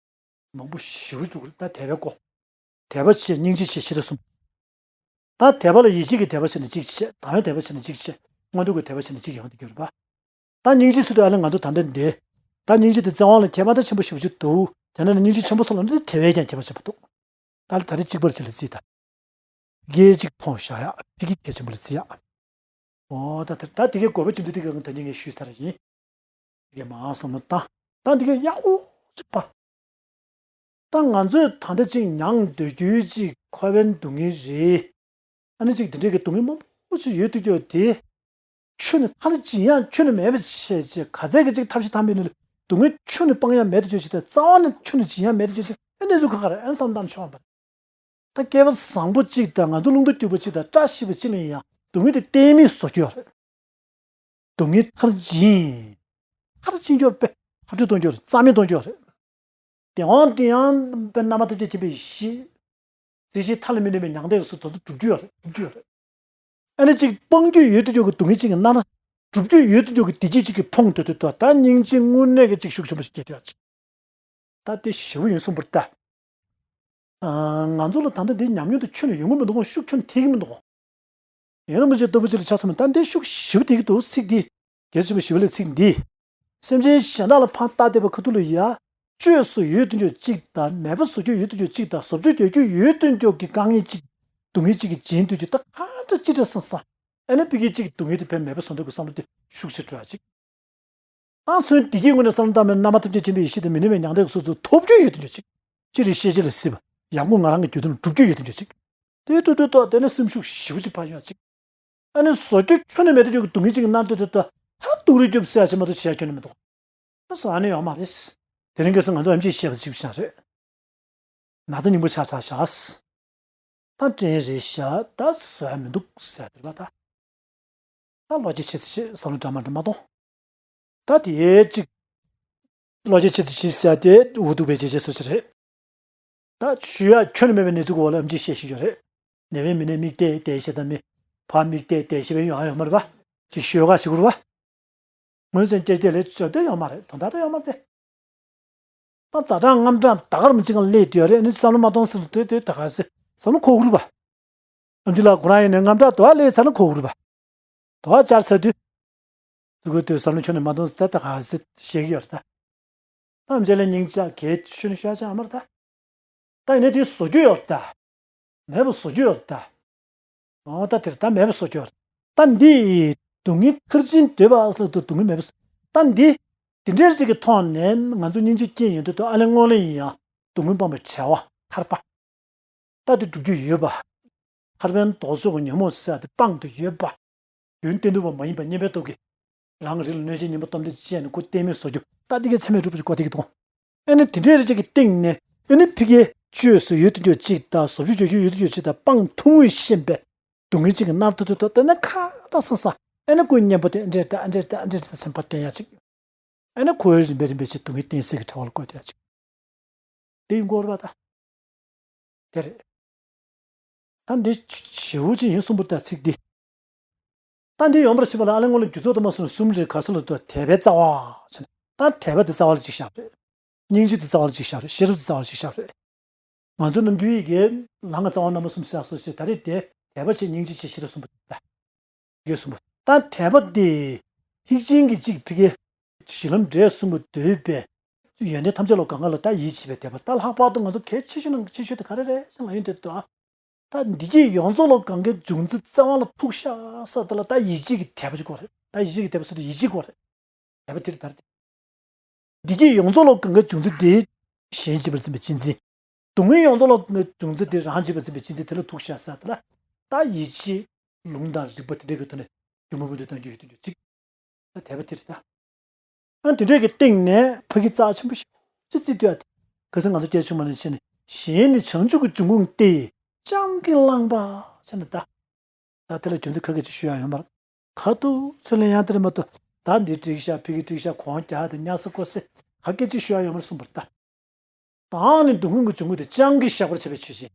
མང་པོ་ཞེ་པོ་འགྲོ་གི་རེད་ད། དད་པའི་སྐོར། དད་པ་བྱེད། སྙིང་རྗེ་བྱེད། ཤེས་རབ་གསུམ། ད་དད་པ་ལ་ཡིད་ཆེས་ཀྱི་དད་པ་བྱས་ན་གཅིག་བྱས། དང་བའི་དད་པ་བྱས་ན་གཅིག་བྱས། མངོན་འདོད་ཀྱི་དད་པ་བྱས་ན་གཅིག་ཡོང་གི་ཡོད་རེད་པ། ད་སྙིང་རྗེ་ཟེར་དུས་ཨ་ལས་ང་ཚོ་ད་ལྟ་འདི། ད་སྙིང་རྗེ་དེ་བཙན་དབང་ལ་ཁྱད་པར་ད་ཆེན་པོ་ཞེ་པོ་ཅིག་འདུག་དེ་ནས་ནི་སྙིང་རྗེ་ཆེན་པོ་སོགས་ལ་ནི་དེ་བས་ཀྱང་ཁྱད་པར་ཆེན་པོ་འདུག་ད་ལྟ་ད་རེས་གཅིག་པར་བྱེད་ལ་རྩིས་དང་། སྐད་ཅིག་མཐོང་བཞག་ཡག་ཕི་གི་གལ་ཆེན་པོ་ལ་རྩིས་ཡག་འོ་ད་དེ་ད་དེ་གའི་དགོས་པ་ཅི་འདུག་དེ་གའི་ད་ནི་ངས་ཞུས་ཚར་ཡིན། དེ་གའི་མང་བསམ་བློ་བཏང་། ད་དེ་གའི་ཡག་པོ་ཅིག་པ། ད་ང་ཚོས་ད་ལྟ་ཅིག་མྱང་འདོད་རྒྱུའི་ཅིག་འཁོར་བའི་སྡུག་བསྔལ་རེད། ཨ་ནི་ཅིག་དེ་འདྲའི་གི་སྡུག་བསྔལ་མང་པོ་ཅིག་ཡོད་དུས་ཀྱང་དེ། ཁྱོན་ནས་མཐར་འབྱིན་ཡག་ཁྱོན་ནས་མེད་པ་བྱས་བྱས། ག་ཚད་ཀྱི་ཅིག་ཐབས་ཤེས་བཏང་པའི་ནང་ལ་སྡུག་བསྔལ་ཁྱོན་ནས་སྤང་ཡག་མེད་དུ་གྱུར་ཅིག་དང་། རྩ་བ་ནས་ཁྱོན་ནས་འབྱིན་ཡག་མེད་དུ་གྱུར་ཅིག་ཨེ་གནས་ཚུལ་ག་ག་རེད། ཨེ་བསམ་བཏང་ཆོག་པ་རེད། ད་སྐལ་བ་བཟང་པོ་གཅིག་དང་ང་ཚོ་རླུང་རྟ་རྒྱུག་པ་གཅིག་དང་བཀྲ་ཤིས་པ་གཅིག་ལ་ཡིན་ཡང་སྡུག་བསྔལ་དེ་གཏན་མེད་བཟོ་རྒྱུ་ཡོད་རེད། སྡུག་བསྔལ་མཐར་འབྱིན། མཐར་ཕྱིན་རྒྱུ་རེད་པས། མཐར་སྐྲོད་གཏོང་རྒྱུ་རེད། རྩ་མེད་གཏོང་རྒྱུ་རེད། དེ་དབང་དེ་ཡང་དཔེ་རྣམ་པ་ཐམས་ཅད་མཁྱེན་པའི་ཡེ་ཤེས། སྲིད་ཞིའི་མཐའ་ལ་མི་གནས་པའི་མྱང་འདས་ཀྱི་སོ་དོན་དུ་སྒྲུབ་རྒྱུ་ཡོད་རེད། སྒྲུབ་རྒྱུ་ཡོད་རེད། ཨ་ནི་གཅིག་སྤང་རྒྱུ་ཡོད་དུ་འཇོག་གི་སྡུག་བསྔལ་གཅིག་གི་མནར། སྒྲུབ་རྒྱུ་ཡོད་དུ་འཇོག་གི་བདེ་སྐྱིད་གཅིག་གི་ཕོངས་འདོད་དུ་ད་ད་སྙིང་རྗེ་དངོས་གནས་ཀྱི་གཅིག་ཤུགས་ཆེན་པོ་ཞིག་སྐྱེས་ཐུབ་ཡ་གཅིག་ད་དེ་ཞེ་པོ་ཡིན་གསུངས་པར་ལྟ། ཨ། ང་ཚོ་ལ་ད་ལྟ་འདི་ཉམས་མྱོང་དུ་ཁྱོན་ནས་ཡོང་གི་མི་འདུག་གོ། ཤུགས་ཁྱོན་ནས་ཐེབས་ཀྱི་མི་འདུག་གོ། ཡང་རིན་པོ་ཆེ་སྟོབས་པོ་ཆེ་ལ་ཆ་མཚོན་ན་ད་འདི་ཤུགས་ཞེ་པོ་ཐེབས་ཀྱི་འདུག་ཚིག་འདི། རྒྱལ་སྲས་ཆེན་པོ་ཞི་བ་ལྷའི་ཚིག་འདི། སེམས་ཅན་གཞན་དག་ལ་ཕར་བལྟ་བསྡད་པ་ཁ་ཐུག་ལ་ཡ། བཅོས་སུ་ཡོད་དུ་འཇོག་གཅིག་དང་། མེད་པ་བཟོ་རྒྱུ་ཡོད་དུ་འཇོག་གཅིག་དང་། བཟོ་བཅོས་རྒྱག་རྒྱུ་ཡོད་དུ་འཇོག་གི་དཀའ་ངལ་གཅིག་སྡུག་བསྔལ་གཅིག་གི་རྗེས་འདུག་རྒྱུ་ད་ག་འདྲ་ཅི་འདྲ་སང་སང་། ཨ་ནི་ཕ་གི་གཅིག་སྡུག་བསྔལ་དེ་ཕན་མེད་པ་བཟོ་འདོད་ཀྱི་བསམ་བློ་དེ་ཤུགས་ཆེ་འགྲོ་ཡ་གཅིག་ཨ་ཚུན་བདེ་སྐྱིད་དངོས་གནས་བསམ་བློ་བཏང་མེད། རྣམ་པ་ཐམས་ཅད་མཁྱེན་པའི་ཡེ་ཤེས་དང་མི་གནས་པའི་མྱང་འདས་ཀྱི་སོ་སོ་ཐོབ་རྒྱུ་ཡོད་དུ་འཇོག་གཅིག་སྤྱིར་ཤེས་བྱ་ལ་སྲིད་པ་ཡག་པོ་ང་རང་གི་རྒྱུད་དུ་སྒྲུབ་རྒྱུ་ཡོད་དུ་འཇོག་གཅིག་དེ་སྤྲོ་སྤྲོ་ཏོག་དེ་ནས་སེམས་ཤུགས་ཞེ་པོ་ཅིག་འཕར་ཡོང་གཅིག་ཨ་ནི་བཟོ་རྒྱུ་ཁྱོན་ནས་མེད་དུ་འཇོག་གི་སྡུག་བསྔལ་གཅིག་གི་མནར་ཏོག་ཏོག་ཏོག་ད་སྡུག་རུས་རྒྱུ་ཟེར་ཡ་ཞིག་མ་གཏོགས་བྱེད་ཡ་ཁྱོན་ནས་མི་འདུག་ཨ་སོ་ཨ་ནི་ཡོད་མ་རེད། དེ་རིང་ཁ་སང་ང་ཚོ་ཨེམ་ཆི་བཤད་པ་གཅིག་པུ་ཆགས་རེད། ན་ཚ་སྙིང་པོ་ཆགས་ཚར་བཞག་ད་དྲན་རེད་བཞག་ད་བཟོ་ཡ་མི་འདུག་ཟེར་དེ་རེད་པ། ད་ད་བློ་སྐྱེད་ཆེ་ཙམ་བྱེད། བསམ་བློ་འདྲ་མ་འདྲ་མ་གཏོང་། ད་དེ་གཅིག་བློ་སྐྱེད་ཆེ་ཙམ་བྱེད་ཟེར་དེ་འུ་སྡུག་པའི་བྱེད་བྱེད་སོ་ཆེ་རེད། ད་ཞུ་ཡ་ཁྱོན་ནས་མེད་པའི་གནས་ཚུལ་གྱི་འོག་ལ་ཨེམ་ཆི་བཤད་བཞིན་ཡོད་རེད། ནད་པའི་མི་ནས་མིག་བལྟས་བལྟས་ཤེས་ཙམ་མི། ཕར་མིག་བལྟས་བལྟས་ཤེས་པའི་ཡོང་ཡ་ཡོད་མ་རེད་པ། ཅིག་ཤོད་ག་ཞིག་རུ་བ། ངོས་ཅན་སྐྱེ་སྐྱེ་ལས་བྱ་དེ་ཡོད་མ་རེད། དོན་དག་དེ་ཡོད་མ་རེད་དེ། ད་ཛ་དྲག་རྔམ་དྲག་ད་གར་མི་གཅིག་གང་སླེབས་དུས་ཡོད་རེད། ཨ་ནི་བསམ་བློ་མ་གཏོང་ཟེར་དུས་དེ་ད་ག་ཟེ་བསམ་བློ་འཁོར་རུ་བ། ཨམ་ཆི་ལགས་ཁོ་རང་ཡིན་ནའི་རྔམ་དྲག་དོ་བ་སླེབས་ཚར་ན་འཁོར་རུ་བ། དོ་བ་བཅར་ཚར་དུས། ཚུར་ཁུར་དུས་བསམ་བློ་ཁྱོན་ནས་མ་གཏོང་ཟེར་ད་ད་ག་ཟེ་བཤད་ཀྱི་ཡོད་རེད་ད། ད་ཨམ་ཆི་ལགས་སྙིང་རྗེ་གལ་ཤོད་ནི་ཤོད་ཡ་ཅང་ཨ་མ་རེད་ད། ད་ཡིན་ནའི་དེ་བཟོ་རྒྱུ་ཡོད་རེད་ད། མེད་པ་བཟོ་རྒྱུ་ཡོད་རེད་ད། འོ་ད་དེར་ད་མེད་པ་བཟོ་རྒྱུ་ཡོད་རེད། ད་འདི་སྡུག་བསྔལ་མཐར་ཕྱིན་འདོད་པ་ལ་དུ་སྡུག་བསྔལ་མེད་པ་བཟོ། ད་འདི་འདི་འདྲའི་ཅིག་གི་ཐོག་ནས་ང་ཚོ་སྙིང་རྗེ་སྐྱེས་ཡོང་དུས་ད་ཨ་ལས་སྔོན་ལ་ཡིན་ཡང་སྡུག་བསྔལ་སྤངས་པའི་བྱ་བ་ཐར་པ། ད་དེ་སྒྲུབ་རྒྱུ་ཡོད་པ། ཐར་པའི་ལྡོག་ཕྱོགས་ཀྱི་ཉོན་མོངས་ཟེར་ཡ་དེ་སྤངས་ཏེ་ཡོད་པ། ཡོན་ཏན་དུ་བ་མ་ཡིན་པ་མཉམ་པའི་སྟོབས་ཀྱིས། རང་གི་རིགས་ལ་གནོད་བྱེད་ངན་པ་སྟོབས་ལྡན་ཅིག་བྱས་ནས་ཁོ་གཏན་མེད་བཟོ་རྒྱུ་ད་འདི་གའི་ཚད་མས་གྲུབ་པ་ཞིག་གོ་བདེ་གི་འདུག་ཨ་ནི་དེ་འདྲའི་རེ་ཅིག་གི་སྟེང་ནས་ཨ་ནི་ཕི་གའི་བཅོས་སུ་ཡོད་དུ་འཇོག་གཅིག་དང་། བཟོ་བཅོས་བཅོས་བཅོས་ཡོད་དུ་འཇོག་གཅིག་དང་། སྤང་ཐུང་ངུས་ཤེས་པའི་སྡུག་བསྔལ་གཅིག་གི་མནར་ཏོག་ཏོག་ཏོག་ད་ནི་ཁ་ད་སང་སང་ཨ་ནི་ཁོའི་གཉེན་པོ་དེ་འདྲེར་ད་འདྲེར་ད་འདྲེར་ད་སེམས་པ་བརྟན་ཡ་ཅིག་ཨ་ནི་ཁོའི་རིམ་པས་རིམ་པས་ཅིག་སྡུག་བསྔལ་བརྟན་སེལ་གྱི་ཕྲེང་བ་ལ་བཀོད་དེ་ཡ་ཅིག་དེ་ཡིན་དགོས་རེད་པ་ད། དེ་རེད། ད་འདི་ཞེ་པོ་ཅིག་ཡིན་གསུངས་པ་ད་ཚིག་འདི། ད་འདི་ཡོང་བར་བྱེད་པ་ལ་ཨ་ལས་སྔོན་ལ་རྒྱུ་ཚོགས་དུ་མ་སོང་ནས་གསུམ་རེ་ག་ས་ལ་དུ་དད་པའི་རྩ་བ་ཟེར་ནས། ད་དད་པ་དེ་རྩ་བ་ལ་ཅིག་བཞག་རེད། སྙིང་རྗེ་དེ་རྩ་བ་ལ་ཅིག་བཞག་རེད། ཤེས་རབ་དེ་རྩ་བ་ལ་ཅིག་བཞག་རེད། ང་ཚོ་ནམ་རྒྱུན་ཡི་གེ་ལང་ཀ་རྩ་བ་རྣམ་པ་གསུམ་ཟེར་སོ་ཞེས་ད་རེས་དེ་དད་པ་བྱེད། སྙིང་རྗེ་བྱེད། ཤེས་རབ་གསུམ་པོ་ད། དགེ་གསུམ་པོ། ད་དད་པ་དེ་ཐེག་ཆེན་གྱི་གཅིག་ཕི་གེ་གཞི་ལམ་འབྲས་གསུམ་པོ་འདོད་པའི་ཡོན་ཏན་ཐམས་ཅད་ལ་གང་ག་ལ་ད་ཡིད་ཆེས་པའི་དད་པ། ད་ལྷག་པར་དུ་ང་ཚོ་གལ་ཆེ་ཤོས་ནང་གི་ཆེ་ཤོས་དེ་ག་རེ་རེད་ཟེར་ན་ཡིན་དེ་ད། ད་འདི་གྱད་ཡོངས་རྫོགས་ལ་གང་གའི་འབྱུང་རྩ་རྩ་བ་ལ་ཐུག་ཤག་ས་དེ་ལ་ད་ཡིད་ཆེས་ཀྱི་དད་པ་ཅིག་དགོས་རེད། ད་ཡིད་ཆེས་ཀྱི་དད་པ་ཟེར་དུས་ཡིད་ཆེས་དགོས་རེད། དད་པ་དེ་རེད་ད་རེད། འདི་གྱད་ཡོངས་རྫོགས་ལ་གང་གའི་འབྱུང་རྩ་དེ་གཞན་གཅེས་པར་འཛིན་པའི་གཅེས་འཛིན། སྡུག་བསྔལ་ཡོངས་རྫོགས་ལ་འབྱུང་རྩ་དེ་རང་གཅེས་པར་འཛིན་པའི་གཅེས་འཛིན་དེ་ལ་ཐུག་ཤག་ས་དེ་ལ་ད་ཡིད་ཆེས་ལུང་དང་རིགས་པ་དེ་འདྲ་གི་ཐོག་ནས་འཇུག་མ་འབུལ་དུ་གཏང་རྒྱུ་ཡོད་དུ་འཇུག་ཅིག་ད་དད་པ་དེ་རེད་ད། ཨ་དེ་འདྲ་གི་སྟེང་ནས་ཕ་གི་རྩ་ཆེན་པོ་ཞིག་ཅིག་བརྩི་དུས་ཨ་དེ། ཁ་སང་ང་ཚོ་སྐད་ཆ་བྱུང་བ་ནང་བཞིན་གཞན་ནི་བྱང་ཆུབ་ཀྱི་འབྱུང་ཁུངས་ཏེ། བྱམས་ཀྱིས་བསླངས་པ་ཟེར་ནས་ད། ད་དེ་ལ་རྒྱུ་མཚན་ཁ་སྐད་ཅིག་ཞུ་ཡག་ཡོད་མ་རེད། ཁ་ཐུག་ཚུར་ལེན་ཡག་དེ་རེད་མ་གཏོགས། ད་འདི་འགྲིག་ཤག་ཕ་གི་འགྲིག་ཤག་གོང་རྒྱག་དེ་ཉ་ས་ཀོ་སེ་ཁ་སྐད་ཅིག་ཞུ་ཡག་ཡོད་མ་རེད་གསུངས་པ་རེད་ད། བདག་ནི་སྡུག་བསྔལ་གྱི་འབྱུང་ཁུངས་ཏེ། བྱམས་ཀྱིས་བཞག་པར་བྱ་བའི་ཆོས་ཅན།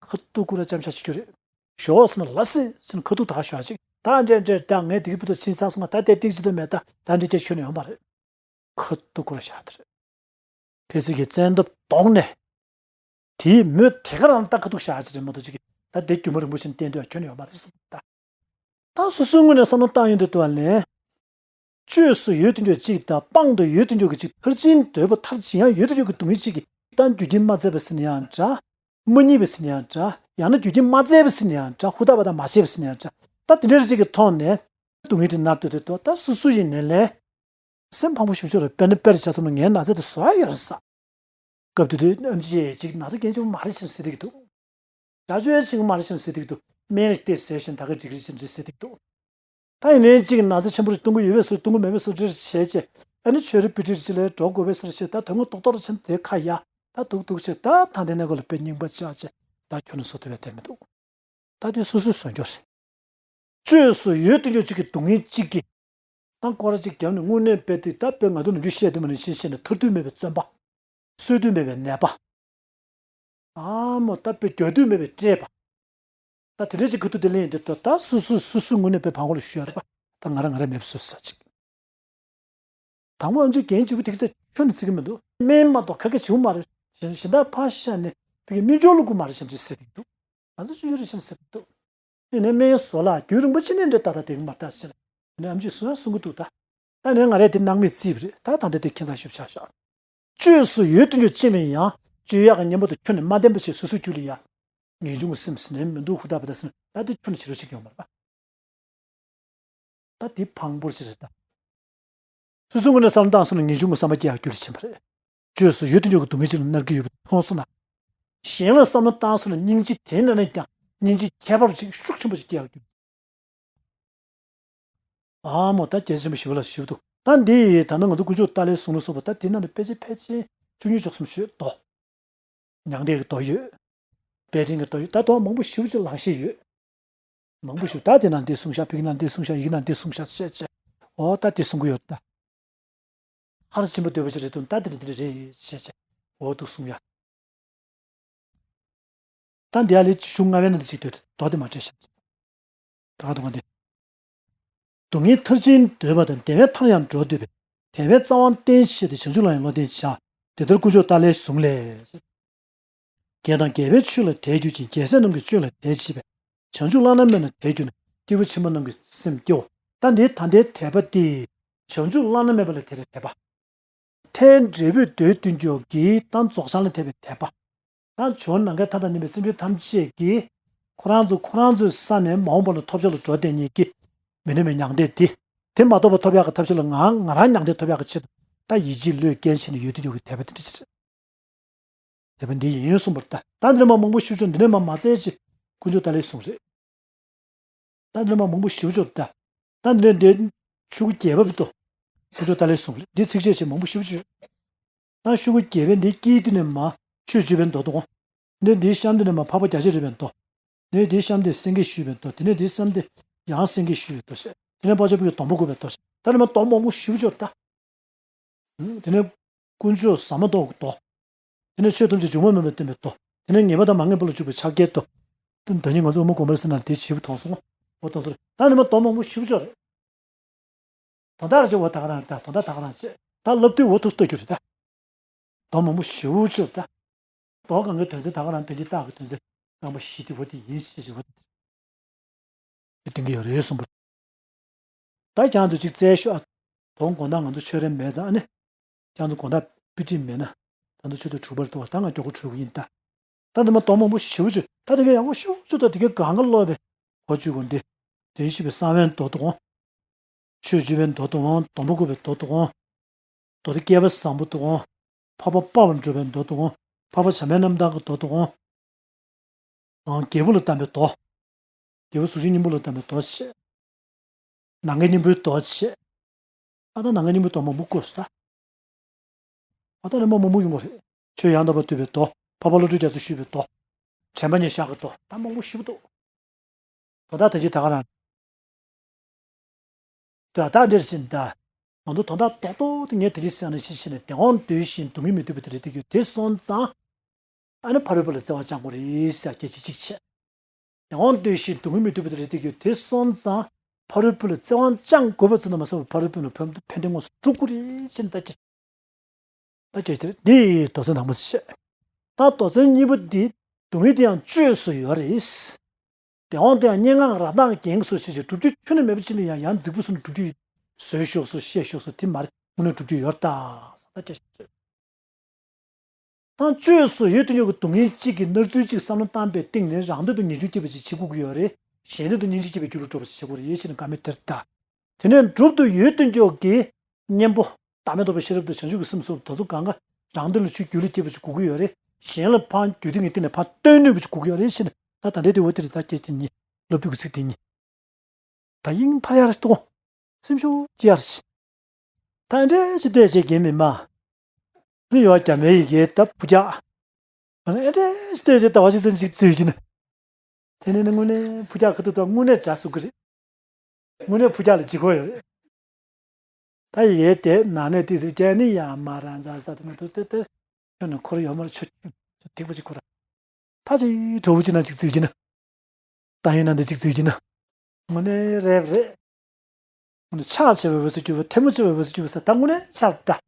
ཁ་ཐུག་ཀུ་ར་ཅམ་ཤ་ཆི་ཁྱོད་རེད། ཞོག་སེ་ན་ལ་སེ་སེ་ན་ཁ་ཐུག་ད་ཞོག་ཅིག་ད་འདྲེ་འདྲེ་ད་ངས་དེ་གི་བུ་ཏོ་ཕྱིན་ཚར་སོང་ང་ད་དེ་ཏིག་ཅི་ཏོ་མེད་ད་ད་འདྲེ་ཅེ་ཁྱོད་ནི་ཡོང་པ་རེད། ཁ་ཐུག་ཀུ་ར་ཞག་དེ་རེད། ཁེ་སི་གི་བཙན་ཐབས་གདོང་ནས། དེའི་མོད་དེ་ག་རང་ད་ཁ་ཐུག་ཞག་ཅི་རེད་མ་གཏོགས་ཅིག་གི་ད་དེ་རྒྱུ་མ་རིན་པོ་ཆེ་བསྟན་དུས་ཁྱོད་ནི་ཡོང་པ་རེད་གསུངས་ད། ད་སོ་སོའི་ངོས་ནས་བསམ་བློ་བཏང་ཡོང་དུས་དུ་བ་ལེན། བཅོས་སུ་ཡོད་དུ་འཇོག་གཅིག་དང་སྤང་དུ་ཡོད་དུ་འཇོག་གི་གཅིག་མཐར་ཕྱིན་འདོད་པ་མཐར་ཕྱིན་ཡང་ཡོད་དུ་འཇོག་གི་སྡུག་བསྔལ་གཅིག་གིས་ད་རྒྱུ་རྐྱེན་མ་བཙལ་བ་ཟེར་ན་ཡང་འདྲ། མ་རྙེད་པ་ཟེར་ན་ཡང་འདྲ། ཡང་ན་རྒྱུ་རྐྱེན་མ་བཙལ་བ་ཟེར་ན་ཡང་འདྲ། ཧུར་ཐག་པ་དང་མ་བྱས་པ་ཟེར་ན་ཡང་འདྲ། ད་དེ་འདྲ་རེ་གཅིག་གི་ཐོག་ནས་སྡུག་བསྔལ་དེ་མནར་སྡོད་དུས་དོ་ད་སོ་སོ་ཡིན་ནའི་ལས། སེམས་ཕངས་པོ་ཞེ་པོ་ཅིག་རེད། དཔེར་ན་དཔེར་བྱས་ཙམ་ན་ངའི་ན་ཚ་དེ་བཟོ་ཡ་ཡོད་རེད་ས། སྐབས་དེ་དུས་ཨེམ་ཆི་ཅིག་ན་ཚ་རྐྱེན་ཆེན་པོ་མ་རེད་ཅེས་ཟེར་གྱི་འདུག་བྱ་སྤྱོད་ཡང་གཅིག་མ་རེད་ཅེས་ཟེར་གྱི་འདུག་སྨན་རེ་སྟེར་ཟེར་བཞིན་ད་ག་འགྲིག་རེད་ཅེས་ཟེར་གྱི་འདུག་ད་ཡིན་ནའི་གཅིག་ན་ཚ་ཆེན་པོ་རེ་གཏོང་གི་ཡོད་པའི་བཟོ་གཏོང་གི་མེད་པའི་བཟོ་འདྲ་རེ་བྱས་བྱས། ཨ་ནི་ཆོས་རེ་པི་ཏི་རེ་ཅིག་ལ་འགྲོ་དགོས་པའི་བཟོ་རེ་བྱས། ད་དོན་དངོས་རྡོག་རྡོག་རེ་བྱས་ན་དེ་ཁ་ཡ། ད་སྡུག་སྡུག་བྱས་ད་ད་འདི་ནས་གོ་ལ་དཔེ་རྙིང་པ་ཆགས་བྱས་ད་ཁྱོད་ནི་བཟོ་ཐུབ་པའི་དེ་མི་འདུག་ད་དེ་སོ་སོའི་བཟོ་འཇོག་རེད། བཅོས་སུ་ཡོད་དུ་ཡོད་གཅིག་གི་སྡུག་བསྔལ་གཅིག་གིས། ད་སྐོར་ར་གཅིག་བརྒྱབ་ནས་དངོས་གནས་དཔེ་དེ་ད་དཔེ་ང་ཚོ་ནམ་རྒྱུན་བཤད་དུས་མ་ནས་ཤེས་ཤེས་ནས་ཐར་དུས་མེད་པའི་བཙོན་པ། གསོད་དུས་མེད་པའི་ནད་པ། ཨ་མོ་ད་དཔེ་རྒྱག་དུས་མེད་པའི་བཀྲེས་པ། ད་དེ་འདྲ་ཅིག་གི་ཐུག་དེ་ལེན་ཡོང་དུས་ད་ད་སུ་སུ་སུ་སུ་དངོས་གནས་དཔེ་བང་གོ་ལ་ཞུ་ཡ་རེད་པ། ད་ང་ར་ང་ར་མེད་པ་སུ་ས་ཅིག་དང་པོ་ཨམ་ཆི་རྒན་གཅིག་པུ་དེ་གི་ཚེ་ཁྱོན་ནས་བརྩི་གི་མི་འདུག་སྨན་མ་གཏོགས་ཁ་སྐད་བྱེད་མ་རེད། གཞན་གཞན་དག་ཕར་བཞག་ནས་ཕ་གི་སྨན་སྦྱོར་ལ་སྐུ་མ་རེད་གཞན་འདྲ་ཟེར་གི་འདུག་ང་ཚོ་ཆུང་ཆུང་རེད་གཞན་ཟེར་གི་འདུག་ཡིན་ནའི་སྨན་བཟོ་ལ་རྒྱུན་རིང་པོ་ཕྱིན་ནས་འདྲ་ད་ད་དེ་གི་མ་ལྟ་ཟེར་ནས་ཨམ་ཆིས་གསུང་ཡ་གསུང་གི་འདུག་ད་ཨ་ནི་ང་རས་དེ་སྣང་མེད་རྩིས་པ་རེད། ད་ད་འདྲ་དེ་ཁྱད་མཚར་ཞིག་ཆགས་ཤག་བཅོས་སུ་ཡོད་དུ་འཇོག་ཅེས་མིན་ཡང་བཅོས་ཡག་གི་གཉེན་པོ་དང་ཁྱོན་ནས་མ་ལྡན་པ་ཞིག་སོ་སོའི་རྒྱུད་ལ་ཡ། ངེས་འབྱུང་གི་སེམས་ཟེར་ནས་མི་འདུག་ཧུར་ཐག་པ་དང་སེམས་ད་དེ་ཁྱོན་ནས་བྱེད་རོགས་བྱེད་ཀྱི་ཡོད་མ་རེད་པ། ད་དེ་ཕངས་པོ་ཅིག་རེད་ད། སོ་སོའི་ངོས་ནས་བསམ་བློ་བཏང་སོང་ན་ངེས་འབྱུང་གི་བསམ་པ་སྐྱེ་ཡག་རྒྱུ་ལ་ཕྱིན་པ་རེད། བཅོས་སུ་ཡོད་དུ་འཇོག་གི་སྡུག་བསྔལ་ཅིག་ལ་མནར་གྱི་ཡོད་པ་མཐོང་སོང་ན། གཞན་ལ་བསམ་བློ་བཏང་སོང་ན་སྙིང་རྗེ་དེའི་ནང་ནས་ཀྱང་སྙིང་རྗེ་ཁྱད་པར་ཅིག་ཤུགས་ཆེན་པོ་ཞིག་སྐྱེ་ཡག་རྒྱུ། ཨ་མོ་ད་རྒྱལ་ཆེན་པོ་ཞི་བ་ལྷ་ཞིབ་ཏུ་ད་འདི་ད་ནི་ང་ཚོ་དཀོན་མཆོག་ཏཱ་ལའི་གསུང་ལ་སོགས་པ་ད་དེ་ནང་ནས་དཔེ་ཆ་ཕལ་ཆེར་བཅུ་གཉིས་བཅུ་གསུམ་ཞུས་དོ། མྱང་འདས་ཀྱི་མདོ་ཡོད། དཔལ་ཕྲེང་གི་མདོ་ཡོད། ད་དུང་མང་པོ་ཞེ་པོ་ཅིག་ལག་ཤེས་ཡོད། མང་པོ་ཞིག་ད་དེ་ནང་འདི་གསུངས་ཤག་ཕ་གི་ནང་འདི་གསུངས་ཤག་ཡི་གེ་ནང་འདི་གསུངས་ཤག་བཤད་བྱས། འོ་ད་འདི་གསུང་གི་ཡོད་ད། ཧར་ཆེན་པོ་འདོད་པ་ཞིག་རེད་དུ་ད་འདི་རེད་འདི་རེད་བཤད་བྱས། འོ་འདུག་གསུང་ཡ། ད་འདི་ཡ་ལས་ཆུ་ལྔ་བའི་ནང་འདི་ཅིག་འདོད་དོ་དེ་མ་བྲལ་ཤག་ད་ག་དུང་བ་འདི། སྡུག་བསྔལ་མཐར་ཕྱིན་འདོད་པ་དང་བདེ་བའི་མཐར་ཡང་འགྲོ་འདོད་པས། དེ་བས་རྩ་བ་བརྟན་བྱས་ཏེ་བྱང་ཆུབ་ལ་ཡང་བློ་གཏད་བྱ། དེ་ལྟར་དཀོན་མཆོག་ཏཱ་ལའི་གཟུངས་ལས། རྒྱལ་དང་རྒྱལ་བའི་ཆོས་ལ་དད་གྱུར་ཅིང་། རྒྱལ་སྲས་རྣམས་ཀྱི་སྤྱོད་ལ་དད་བྱེད་པས། བྱང་ཆུབ་བླ་ན་མེད་ལ་དད་གྱུར་ནས། སྐྱེས་བུ་ཆེན་པོ་རྣམས་ཀྱི་སེམས་སྐྱེའོ། ད་འདི་ད་ལྟའི་དད་པ་སྟེ། བྱང་ཆུབ་བླ་ན་མེད་པ་ལ་དད་པའི་དད་པ། མཐའི་འབྲས་བུ་འདོད་དུ་འཇོག་གི་ད་རྫོགས་བྱང་ལ་དད་པའི་དད་པ། ད་བྱང་ནམ་མཁའི་མཐའ་དང་མཉམ་པའི་སེམས་ཅན་ཐམས་ཅད་ཀྱིས་ཁོ་རང་ཚོ་ཁོ་རང་ཚོའི་ས་ནས་མ་འོངས་པ་ལ་ཐོབ་བྱ་ལ་འགྲོ་བསྡད་མཁན་གྱི་མི་ནུས་པའི་མྱང་འདས་འདི། དེ་མ་ཐོབ་པ་ཐོབ་ཡག་གི་ཐབས་ཤེས་ལ་ང་ང་རང་མྱང་འདས་ཐོབ་ཡག་གི་ཆེད་དུ་ད་ཡིད་ཆེས་བློས་འགེལ་བྱས་ནས་ཡོད་དུ་འཇོག་གི་དད་པ་དེ་འདྲ་ཅིག་རེད། དད་པ་འདི་ཡིན་གསུངས་པར་ལྟ། ད་འདི་ནས་མ་མང་པོ་ཞིབ་ཆོག་འདི་ནས་མ་མ་བཙལ་ཅིག་དཀོན་མཆོག་ཏཱ་ལའི་གསུངས་རེད། ད་འདི་ནས་མ་མང་པོ་ཞིབ་ཆོག་ལྟ། ད་འདི་ནས་འདི་ཆུ་བོ་བརྒྱད་པ་བི་ཏོ། དཀོན་མཆོག་ཏཱ་ལའི་གསུངས་རེད། འདི་ཚིགས་བཅད་ཆེ་མང་པོ་ཞིབ་ཆོག་ད་ཆུ་བོ་བརྒྱད་པའི་འདི་དཀྱིལ་འདི་ནས་མ་ཆོས་བཅུ་པའི་མདོ་དང་། འདི་འདིའི་གཤམ་འདི་ནས་མ་འཕགས་པ་རྒྱ་ཆེར་རོལ་པའི་མདོ། འདི་འདིའི་གཤམ་འདི་སེང་གེ་ཞུས་པའི་མདོ། དེ་ནས་འདིའི་གཤམ་འདི་ཡང་སེང་གེ་ཞུས་པའི་མདོ་བཤད། དེ་ནས་དཔལ་འབྱོར་པའི་སྡོང་པོ་བཀོད་པའི་མདོ་བཤད། ད་ནི་མ་མདོ་མང་པོ་ཞིབ་ཆོག་ལྟ། དེ་ནས་དཀོན་མཆོག་ཟ་མ་ཏོག་གི་མདོ། དེ་ནས་ཆོས་ཐམས་ཅད་འབྱུང་བ་མེད་པར་སྟོན་པའི་མདོ། དེ་ནས་ངེས་པ་དང་མ་ངེས་པ་ལ་འཇུག་པའི་ཕྱག་རྒྱའི་མདོ། དེ་ད་ནི་ང་ཚོ་དབུ་མ་དགོངས་པ་ཟེར་ན་དེ་ཞིབ་མཐོང་སོང་། འོ་མཐོང་སོང་རེད། ད་ནི་མ་མདོ་མང་པོ་ཞིབ་ཆོག་རེད། དོན་དག་རེ་ཆེ་བ་ད་ག་རང་རེད་ད། དོན་དག་ད་ག་རང་བྱེད་ད་ལབ་དུས་འོ་ཐུག་ལྟ་རྒྱུ་རེད་ད། མདོ་མང་པོ་ཞིབ་ཆོག་ད། མདོ་གང་གའི་དོན་ཚན་ད་ག་རང་དོན་གྱི་རྟགས་ཀྱི་དོན་ཚན་རྐང་པ་བཞི་དེ་འོ་དེ་ཡིན་ཞེས་བྱ་བ་དེ། དེ་གཏན་འཁེལ་ཡོད་རེད་གསུངས་པ། ད་ཁྱེད་ཚོ་ཅིག་བཙལ་ཤོག་ཨ། དོན་དགོང་དག་ང་ཚོ་ཆོས་རེ་མེད་ཙང་ཨ་ནི། ཁྱེད་ཚོ་དགོང་དག་དཔེ་ཁྲིད་མེད་ན། ད་ཚོ་ཆུ་ཚོད་དྲུག་པར་འདུག་ད་ང་མགྱོགས་པོ་གྲོལ་གི་ཡིན་ད། ད་འདི་མ་མདོ་མང་པོ་ཞེ་པོ་ཅིག་ད་དེ་ག་ཡག་པོ་ཞེ་པོ་ཅིག་ད་དེ་ག་གང་ག་ཀློག་པའི་གོ་བཅུག་གོ་འདི། དེ་ཤེས་པའི་གསང་བའི་མདོ་དང་། ཆོས་བཅུ་པའི་མདོ་དང་། སྡོང་པོ་བཀོད་པའི་མདོ་དང་། མདོ་སྡེ་བསྐལ་པ་བཟང་པོ་དང་། འཕགས་པ་དཔའ་བར་འགྲོ་བའི་མདོ་དང་། འཕགས་པ་བྱམས་པའི་རྣམ་ཐར་གྱི་མདོ་དང་། ཨང་། རྒྱལ་པོ་ལ་གཏམས་པའི་མདོ། རྒྱལ་པོ་གཟུགས་ཅན་སྙིང་པོ་ལ་གཏམས་པའི་མདོ་བྱས། ནམ་མཁའི་སྙིང་པོའི་མདོ་བྱས། ཨ་ད་ནམ་མཁའི་སྙིང་པོའི་མདོ་མང་པོ་བཀོད་སོང་ད། ཨ་ད་ནི་མ་མང་པོ་ཡོང་གི་རེད། ཆོས་ཡང་དག་པར་སྡུད་པའི་མདོ། འཕགས་པ་བློ་གྲོས་རྒྱ་མཚོས་ཞུས་པའི་མདོ། དྲན་པ་ཉེར་བཞག་གི་མདོ། ད་མང་པོ་ཞེ་པོ་འདུག་དོན་དག་དེ་ཅི་ད་ག་རང་། ད་ལྟ་འདིར་ཕྱིན་ད། ང་ཚོ་དོན་དག་རྡོག་རྡོག་དེ་ངས་དེ་རིང་གསན་ནས་ཤེས་ཤེས་ནས་བདེ་བ་འདོད་བཞིན་སྡུག་བསྔལ་མི་འདོད་པའི་དེ་རེད་དེ་རྒྱུ་དེ་སོང་ཙང་། ཨ་ནི་ཕ་རོལ་པོ་ལ་བརྩེ་བ་བཅང་དགོས་རེད་ཟེར་སྐད་ཆ་གཅིག་བྱས། བདེ་བ་འདོད་བཞིན་སྡུག་བསྔལ་མི་འདོད་པའི་དེ་རེད་དེ་རྒྱུ་དེ་སོང་ཙང་། ཕ་རོལ་པོ་ལ་བརྩེ་བ་བཅང་དགོས་པ་ཙམ་དུ་མ་ཟད་པར་ཕ་རོལ་པོ་ལ་ཕན་ཕན་བདེ་དངོས་སུ་སྒྲུབ་དགོས་རེད་ཅེས་ནས་ད་སྐད་ཆ། ད་སྐད་ཆ་དེ་རེད། འདི་མདོ་ཚན་དང་པོ་བཤད། ད་མདོ་ཚན་གཉིས་པ་འདི། སྡུག་བསྔལ་དེ་ཡང་བཅོས་སུ་ཡོད་རེད། བདེ་བ་དེ་ཡང་སྙན་ངག་རང་མདངས་རྒྱན་སོགས་བྱས་ཤིང་སྒྲུབ་བྱེད་ཁྱོན་ནས་མེད་པ་ཅིག་ལ་ཡང་ཡང་རྫིག་པོ་བཟོས་ནས་སྒྲུབ་བྱེད་བཟོས་ཤོག་སོ་བཤད་ཤོག་སོ་དེ་མ་རེད། དངོས་གནས་སྒྲུབ་བྱེད་ཡོད་ད། ད་སྐད་ཆ་དེ་རེད། ད་བཅོས་སུ་ཡོད་དུ་ཡོད་ཀྱི་སྡུག་བསྔལ་གཅིག་གི་སྣང་ཚུལ་གཅིག་བསམ་བློ་བཏང་པའི་སྟེང་ནས་རང་འདོད་དུ་ངེས་འབྱུང་སྐྱེ་བ་ཅིག་བྱེད་དགོས་ཀྱི་ཡོད་རེད། གཞན་འདོད་དུ་སྙིང་རྗེ་སྐྱེ་བའི་རྒྱུ་ལ་འགྲོ་བ་ཅིག་བྱེད་དགོས་རེད་ཞེས་ནས་བཀའ་མོལ་དེར་ལྟ། དེ་ནས་སྒྲུབ་ཏུ་ཡོད་དུ་འཇོག་གི་གཉེན་པོ། བདག་མེད་རྟོགས་པའི་ཤེས་རབ་དང་བྱང་ཆུབ་ཀྱི་སེམས་སོགས་དེ་ཚོ་གང་ག་རང་འདོད་ལ་ཆུད་རྒྱུ་ལ་སྐྱེ་བ་ཅིག་དགོས་ཀྱི་ཡོད་རེད། གཞན་ལ་ཕར་རྒྱུ་དེ་ངས་བསྟན་ནས་ཕར་སྟོན་ནུས་པ་ཅིག་དགོས་ཀྱི་ཡོད་རེད་ཞེས་ནས་ད་ད་ལྟའི་དེ་འོ་དེ་རེད། ད་སྐད་ཆ་དེ་གཉིས་སློབ་དུས་ཀྱི་ཚིག་དེ་གཉིས། ད་དབྱིངས་ཕར་ཡར་གཏོང་། སེམས་ཤུགས་ཡར་ཕྱིན། ད་ཨེ་འདྲས་ཅིག་བལྟས་བྱས་རྒན་མི་མ། ནི་ཡོད་རྒྱ་མའི་ཡི་གེ་ད་བུ་རྒྱག་ཨ་ནི་ཨེ་འདྲས་ཅིག་བལྟས་བྱས་ཟླ་བ་གཅིག་ཙམ་ཅིག་འཛུལ་གྱིན། དེ་ནས་ནི་དངོས་གནས་བུ་རྒྱག་ག་ཐུག་ཐུག་དངོས་གནས་འཇའ་ཟུག་གི་རེད། དངོས་གནས་བུ་རྒྱག་ལ་ལྗིད་ཁོག་ཡོད་རེད། ད་ཡི་གེ་དེ་ནང་ནས་ཏིག་ཙམ་བསྐྱལ་ནི་ཡང་མ་རང་ཚ་ས་དེ་མ་ཐུག་ཏེ་ཏེ། ཁྱོད་ནི་འཁོར་ཡོད་མ་རེད། ཆུ་ཆུ་ཐིགས་པ་ཅིག་ཁོ་ར། ད་ཅིག་གྲོགས་པོ་ཅིག་ནང་ཅིག་འཛུལ་གྱིན། ད་ཡིན་ན་འདི་ཅིག་འཛུལ་གྱིན། དངོས་གནས་རེད་རེད། དངོས་གནས་ཕྱག་ཆེ་བའི་འོས་སུ་གྱུར་པ་ཐལ་མོ་ཆེ་བའི་འོས་སུ་གྱུར་པ་ཟེར་ད་དངོས་གནས་ཆགས་ད།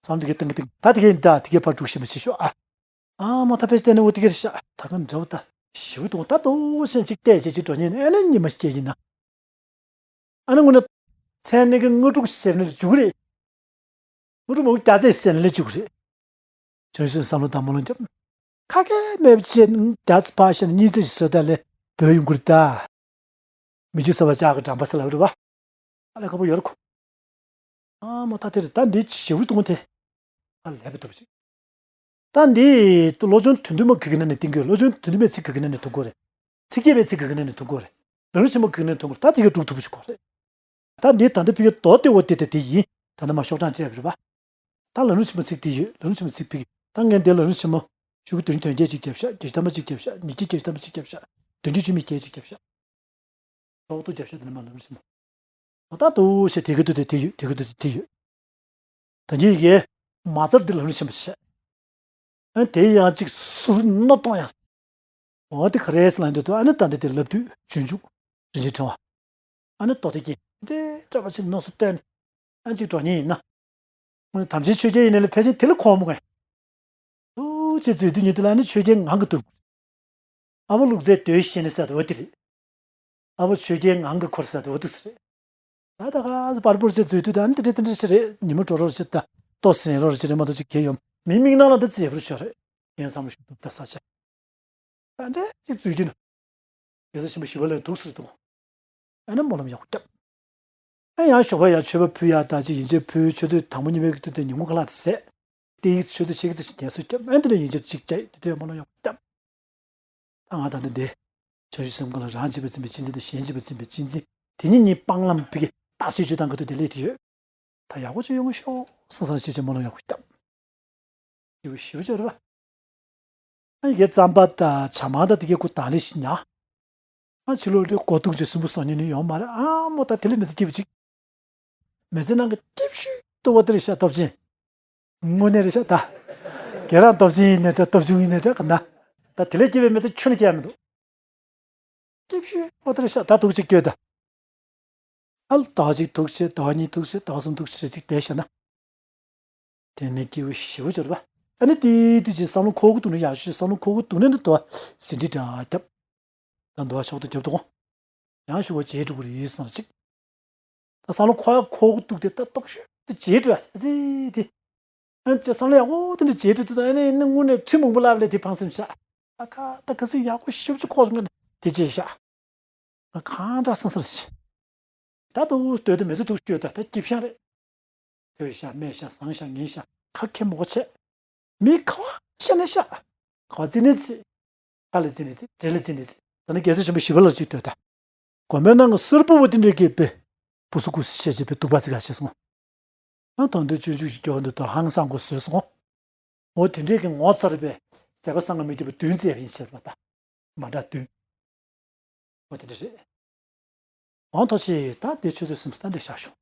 བསམ་དེ་གའི་སྟེང་གི་སྟེང་ད་དེ་གའི་ད་དེ་གའི་ཕར་འགྲོ་ཤེས་མ་ཤེས་ཤོག་ཨ། ཨ་མོ་ད་ཕེ་སྟེ་ནས་འོ་དེ་གའི་ཤ་ད་ག་འདྲ་བོ་ད་ཞིབ་དུ་ད་དོ་ཤན་ཅིག་བལྟས་བྱས་ཅིག་འགྲོ་ཉེན་ཨེ་ན་ཉི་མ་སྐྱེ་ཡིན་ན། ཨ་ནི་དངོས་གནས་མཚན་ནི་གི་དངོས་གྲུབ་ཟེར་ནས་འཇུག་རེད། དངོས་གྲུབ་མང་པོ་རྒྱ་ཚད་ཟེར་ནས་འཇུག་རེད། བྱང་ཆུབ་བསམ་བློ་དང་སྨོན་ལམ་རྒྱབ། ཁ་སྐད་མེད་པ་བྱས་རྒྱ་ཚད་ཕར་བཤད་ན་གཉིས་ཚད་ཞིག་བཟོས་ད་ལས་བོད་ཡོང་གི་རེད་ད། མི་རྒྱུ་ཟ་བ་ལྕགས་ཀྱི་འགྲམ་པ་ཟེར་ལབ་རེད་བ། ཨ་ལས་ཁ་པོ་ཡོད་རེད་ཁོ། ཨ་མོ་ད་དེ་རེད་ད་འདི་ཞེ་བོ་གཏོང་དེ། ཨ་ལས་པའི་སྟོབས་ཤིག་ད་འདི་བློ་སྦྱོང་དོན་བསྡུས་མ་གི་གི་ན་ནས་བསྟན་གྱི་ཡོད། བློ་སྦྱོང་དོན་བསྡུས་མའི་ཚིག་གི་གི་ན་ནས་ཐུག་གོ་རེད། ཚིག་བརྒྱད་པའི་ཚིག་གི་གི་ན་ནས་ཐུག་གོ་རེད། ལམ་རིམ་ཆེན་མོ་གི་གི་ན་ནས་ཐུག་གོ་རེད། ད་དེ་གའི་དྲུག་ཐུབ་པ་ཞིག་གོ་རེད། ད་འདི་ད་ལྟ་ཕི་གི་རྡོ་ཏེ་འོ་ཏེ་ཏེ་དེ་ཡིན། ད་ནི་མ་ཤོག་གྲངས་བཅད་པ་རེད་པ། ད་ལམ་རིམ་ཆེན་མོ་ཚིག་དེ་ཡོད། ལམ་རིམ་ཆེན་མོ་ཚིག་ཕི་གི་ད་ངས་འདི་ལམ་རིམ་ཆེན་མོ། ཆུ་བོ་དོན་དོན་བརྒྱད་ཅིག་རྒྱབ་ཤག་བརྒྱད་ཅུ་ཐམ་པ་ཅིག་རྒྱབ་ཤག་ཉིས་བརྒྱ་བརྒྱད་ཅུ་ཐམ་པ་ཅིག་རྒྱབ་ཤག་བདུན་ཅུ་བཅུ་མེད་བརྒྱད་ཅིག་རྒྱབ་ཤག་རྡོག་རྡོག་རྒྱབ་ཤག་དེ་ནི་མ་ལམ་རིམ་ཆེན་མོ། ད་ལྟ་དུ་ཞེས་དེ་གི་དུ་དེ་དེ་ཡོད། དེ་གི་དུ་དེ་དེ་ཡོད། ད་ཉིད་ཡིག་གེ་མ་རྩར་འདི་ལམ་རིམ་ཆེན་པོ་བཤད། ཨ་ནི་དེ་ཡང་གཅིག་ཟུར་སྣ་གཏོང་ཡང་། འོ་དེ་ག་རེ་ཟེར་ལ་འདི་དུ་ཨ་ནི་ད་འདི་དེ་ལབ་དུས་སྤྱོད་འཇུག་རིན་ཆེན་ཕྲེང་བ། ཨ་ནི་རྡོ་རྗེ་རྒྱན་འདྲེ་སྐྲ་བ་ཆེ་མནོ་བསམ་བཏོན། ཨ་ནི་གཅིག་འགྲོ་ཉེན་ཡིན་ན། དངོས་གནས་དམ་ཅན་ཆོས་རྒྱལ་ཡིན་ནའི་ལས་ཕལ་ཆེར་དེ་ལ་གོ་མོ་གས། ཐུགས་རྗེ་མཛོད་དུས་ཉིད་དུ་ལ་ནི་ཆོས་རྒྱལ་ངང་གིས་འདུག་ཨ་ཕོ་ལུག་རྫས་འདོད་ཤེས་ནས་ཟེར་དུ་བ་དེ་རེད། ཨ་ཕོ་ཆོས་རྒྱལ་ངང་གིས་འཁོར་ཟེར་དུ་བ་འདུག་ཟེར་རེད། ད་ད་ག་ཟེ་པར་པོར་ཅེ་འཛུལ་དུས་ད་ནི་དེ་འདྲ་དེ་འདྲ་ཞིག་རེད། ཉི་མ་དྲོ་རོགས་ཞིག་ད་ལྟོ་ཟིན་རོགས་ཞིག་རེད་མ་གཏོགས་ཅིག་གལ་ཡོང་མི་མིག་ནང་ལ་ད་རྫིག་པོར་ཤོར་རེད། ཡང་བསམ་བློ་ཞིག་འདུག་ད་ས་ཆ། ད་འདྲ་ཅིག་འཛུལ་གྱི་ན། རྒྱལ་སྲས་ཆེན་པོ་ཞི་བ་ལྷས་འདུག་ཟེར་འདུག་ཨ་ནི་སྨོན་ལམ་ཡག་པོ་བརྒྱབ། ཨ་ཡང་ཞོགས་པ་ཡང་མཆོད་པ་ཕུལ་ཡག་ད་ཅི་ཡིན་ཅེ་ཕུལ་ཆུ་ཚོད་དང་པོ་ཉི་མའི་དུས་དེ་ཉིན་གུང་ཁ་ལག་དེ་ཟས། དེ་ཡིག་ཆུ་ཚོད་ཕྱེད་ཀ་ཙམ་ཞིག་ངལ་གསོ་བརྒྱབ། ཨ་དེ་ནས་ཡིན་ཅེ་གཅིག་བྱས་དེ་དུས་སྨོན་ལམ་ཡག་པོ་བརྒྱབ། ད་ང་ད་ལྟ་འདི། བྱང་ཆུབ་སེམས་ཁོ་ལ་རང་བྱེད་པ་འཛིན་པའི་གཅེས་འཛིན་དང་གཞན་བྱེད་པ་འཛིན་པའི་གཅེས་འཛིན། དེ་གཉིས་གཉིས་སྤང་ལམ་ཕི་གེ་རྟག་ཆད་ཆོད་སྟངས་ག་དུས་དེ་སླེབས་དུས་ཡོད། ད་ཡག་པོ་ཅིག་ཡོང་གི་ཤོག་བསམ་བསམ་ཤེས་བྱས་སྨོན་ལམ་ཡག་པོ་བརྒྱབ། ཡོད་ཞིབ་ཅོར་བ། ཨ་ཡི་གེ་རྩམ་པ་དང་ཇ་མང་དང་དེ་གའི་ཁུ་དང་ལེ་ཞིག་ཉག་ཨ་ཕྱི་ལོགས་ལས་སྒོ་གཏུག་ཅིག་སུན་པོ་སོང་ཉིན་ནི་ཡོང་མ་རེད། ཨ་མོ་ད་དེ་ལས་མི་ཚེ་སྐྱིད་པོ་ཅིག་མི་ཚེ་ནང་གི་སྐྱིད་ཤོས་ཏུ་བ་དེ་རེད་ཤག་སྟོབས་ཆེན། དངོས་གནས་རེད་ཤག་ད། ག་རང་སྟོབས་ཆེན་ཡིན་ནའི་འདྲ་སྟོབས་ཆུང་ཡིན་ནའི་འདྲ་ག་ན། ད་དེ་ལས་སྐྱིད་པའི་མི་ཚེ་ཁྱོན་ནས་སྐྱེལ་མི་འདུག་སྐྱིད་ཤོས་པོ་དེ་རེད་ཤག་ད་འདུག་ཅིག་སྐྱོད་ད། ཨ་ལ་ཟླ་བ་གཅིག་འདུག་བྱས་ཟླ་བ་གཉིས་འདུག་བྱས་ཟླ་བ་གསུམ་འདུག་བྱས་ཅིག་བསྡད་བཞག་ན། དེ་ནས་སྐྱིད་པོ་ཞེ་པོ་ཅིག་རེད་པ། ཨ་ནི་ཏི་ཏི་ཅིག་བསམ་བློ་ཁོག་གུ་འདུག་ན་ཡག་ཤོས་བསམ་བློ་ཁོག་གུ་འདུག་ན་ནི་དུ་བ་ཟིན་བྲིས་འདྲ་རྒྱབ། ད་འདུ་བ་ཕྱོགས་སུ་རྒྱབ་འདུག་གོ། ཡང་ཞུ་བ་བརྗེད་འགྲོ་གི་རེད་བསམ་ཅིག་ད་བསམ་བློ་ཁོག་ཡ་ཁོག་གུ་འདུག་དེ་ད་སྟོབས་ཤོས་དེ་བརྗེད་འགྲོ་ཡ་ཟེ་དེ། ཨ་ཅེ་བསམ་བློ་ཡག་པོ་དེ་འདྲ་བརྗེད་འགྲོ་དུས་ད་ཨ་ནི་ནི་དངོས་གནས་ཁྲི་མང་པོ་ལབ་ལས་དེ་ཕངས་སེམས་ཤག་ཨ་ཁ་ད་ག་ཚོད་ཡག་པོ་ཞེ་པོ་ཅིག་ཁོག་སོང་གི་དེ་བརྗེད་ཤག་ང་གང་འདྲ་སང་སར་ཞིག་ད་དུ་སྟོད་དུ་མི་ཚེ་ཐུག་སྐྱོད་ད་ད་སྐྱིད་ཤག་རེད། ཐོས་ཤག་སྨྲས་ཤག་ཟང་ཤག་ངན་ཤག་ཁ་ཁེ་མོ་ཆེ། མི་ཁ་བ་ཤ་ན་ཤག་ཁ་བ་ཙི་ནི་ཙི། ཁ་ལ་ཙི་ནི་ཙི། དྲི་ལ་ཙི་ནི་ཙི། ད་ནི་རྒྱལ་སྲས་ཆེན་པོ་ཞི་བ་ལྷ་ཅིག་ལྟོས་ད། གོམ་པའི་ནང་གི་སེར་པོ་བ་དེ་འདྲས་ཀྱི་པེ། བུ་སུ་ཀུ་སུ་ཤེས་བྱེད་པའི་གདུག་པ་ཙི་ག་ཤེས་སོང་། ཨ་དོན་དུ་སྤྱོད་འཇུག་གི་སྐྱོ་འདི་དོ་ཧང་སང་གོ་བཟོས་སོང་། འོ་དེ་འདྲའི་གི་ངོ་མཚར་བའི་ཟད་པ་བསམ་གྱིས་མི་ཁྱབ་པ་བདུན་བཙལ་བ་ཡིན་ཟེར་བ་ད། མ་འདྲ་བདུན། འོ་དེ་འདྲ་རེད། འོང་ཐོག་ཆེ་ད་དེ་ཆུ་ཚོད་གསུམ་ད་འདི་བཞག་ཤོག